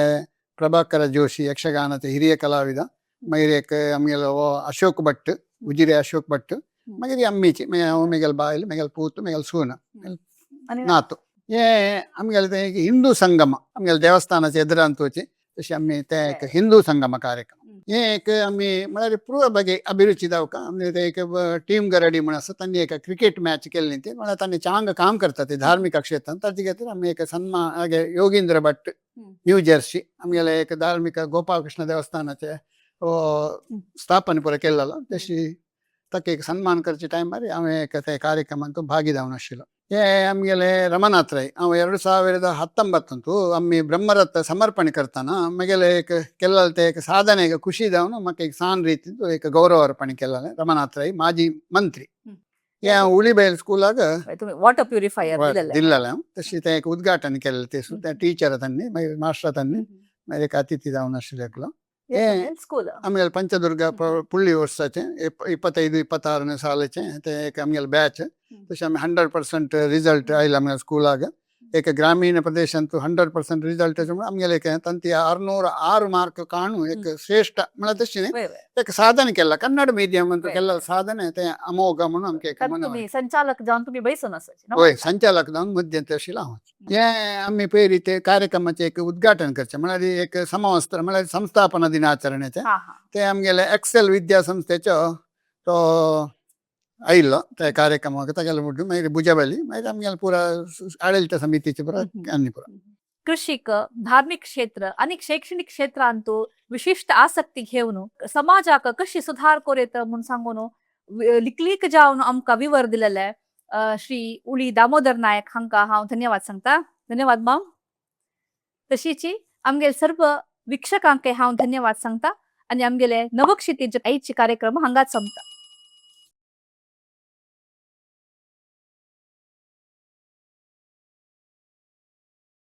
ಪ್ರಭಾಕರ ಜೋಶಿ, ಯಕ್ಷಗಾನದ ಹಿರಿಯ ಕಲಾವಿದ. मागीर एक आमगेलो हो अशोक भट, उजिरे अशोक भट. मागीर अम्मीची हांव, मेगेल बायल, मेगेल पूत, मेगेल सून. आनी नातू. हे आमगेले ते एक हिंदू संगम आमगेले देवस्थानाचे एದುरांत वची, तशें आमी ते एक हिंदू संगम कार्यक्रम. हे एक आमी म्हळ्यार पूर्व बगे अभिरुची दावका आमी ते एक टीम गरडी म्हण आसा, तांणी एक क्रिकेट मॅच केल्ली. ती म्हळ्यार तांणी चांग काम करता ते धार्मिक क्षेत्रांत. ताचे खातीर आमी एक सन्मान हागे योगींद्र भट, न्यू जर्सी, आमगेले एक धार्मिक गोपालकृष्ण देवस्थानाचे हो स्थापन पुरो केल्लो, तशी ताका एक सन्मान करचे टायमार हांवें एक ते कार्यक्रमांत भागी जावन आशिल्लो. हे आमगेले रमनाथ ರೈ. हांव 2019 आमी ब्रह्मरथ ಸಮರ್ಪಣೆ करतना मेगेले एक केल्लें ते एक साधನೆಗೆ ಖುಷಿ जावन म्हाका एक सान ರೀತಿದ್ದು एक ಗೌರವ ಅರ್ಪಣೆ केल्लें. ರಮನಾಥ್ ರೈ ಮಾಜಿ ಮಂತ್ರಿ. हे हांव उಳಿबैल स्कुलाक तुम्ही वॉटर प्युरिफायर दिलेले. दिल्लें. तशी तें एक उद्घाटन केल्लें ते ते टीचर तांणी, मागीर मास्टर तांणी, मागीर एक अतिथी जावन आशिल्ले एकलो. हे स्कूल ಆಮೇಲೆ पंचदुर्ಗ ಪುಳ್ಳಿ ವರ್ಷचे 25 26ನೇ ಸಾಲचे ते एक आमगेले ಬ್ಯಾಚ್. तशें आमी 100% रिजल्ट आयला आमगे स्कुलाक. एक ಗ್ರಾಮೀಣ ಪ್ರದೇಶ ಅಂತೂ 100% ರಿಸಲ್ಟ್ ಆಮ್ಗೆಲೆ एक ತಂತಿ 606 ಮಾರ್ಕ್ ಕಾಣು एक ಶ್ರೇಷ್ಠ म्हळ्यार तशें न्ही, एक साधन केला कन्नड मीडियम अंतू केल्लो साधನೆ ते अमोघ म्हणून आमकां एक मनो. तुम्ही संचालक जावन तुम्ही बैसून आसाचे. होय, संचालक जावन मध्यंतरी आशिल्लो हांव. हे आमी पयली ते कार्यक्रमाचें एक उद्घाटन करचें म्हळ्यार एक समवस्त्र म्हळ्यार संस्थापना दिनाचरणेचें. हा हा ते आमगेले एक्सेल विद्यासंस्थेचो तो आयिल्लो ते कार्यक्रमाक, तागेले मागीर भुजाबली, मागीर आमगेले पुरा आಡಳಿತ समितीचे पुरा आनी पुरा. ಕೃಷಿಕ धार्मिक क्षेत्र आणि शैक्षणिक क्षेत्रांतू विशिष्ट आसक्ती घेवन समाजाक कशी सुधार करूं म्हूण सांगून लिकलीक जावन आमकां विवर दिलेले श्री उळी दामोदर नायक हांकां हांव धन्यवाद सांगता. धन्यवाद माम. तशीची आमगेले सर्व वीक्षकांक हांव धन्यवाद सांगता आनी आमगेले नवक्षितीज आयचे कार्यक्रम हांगाच सोंपता.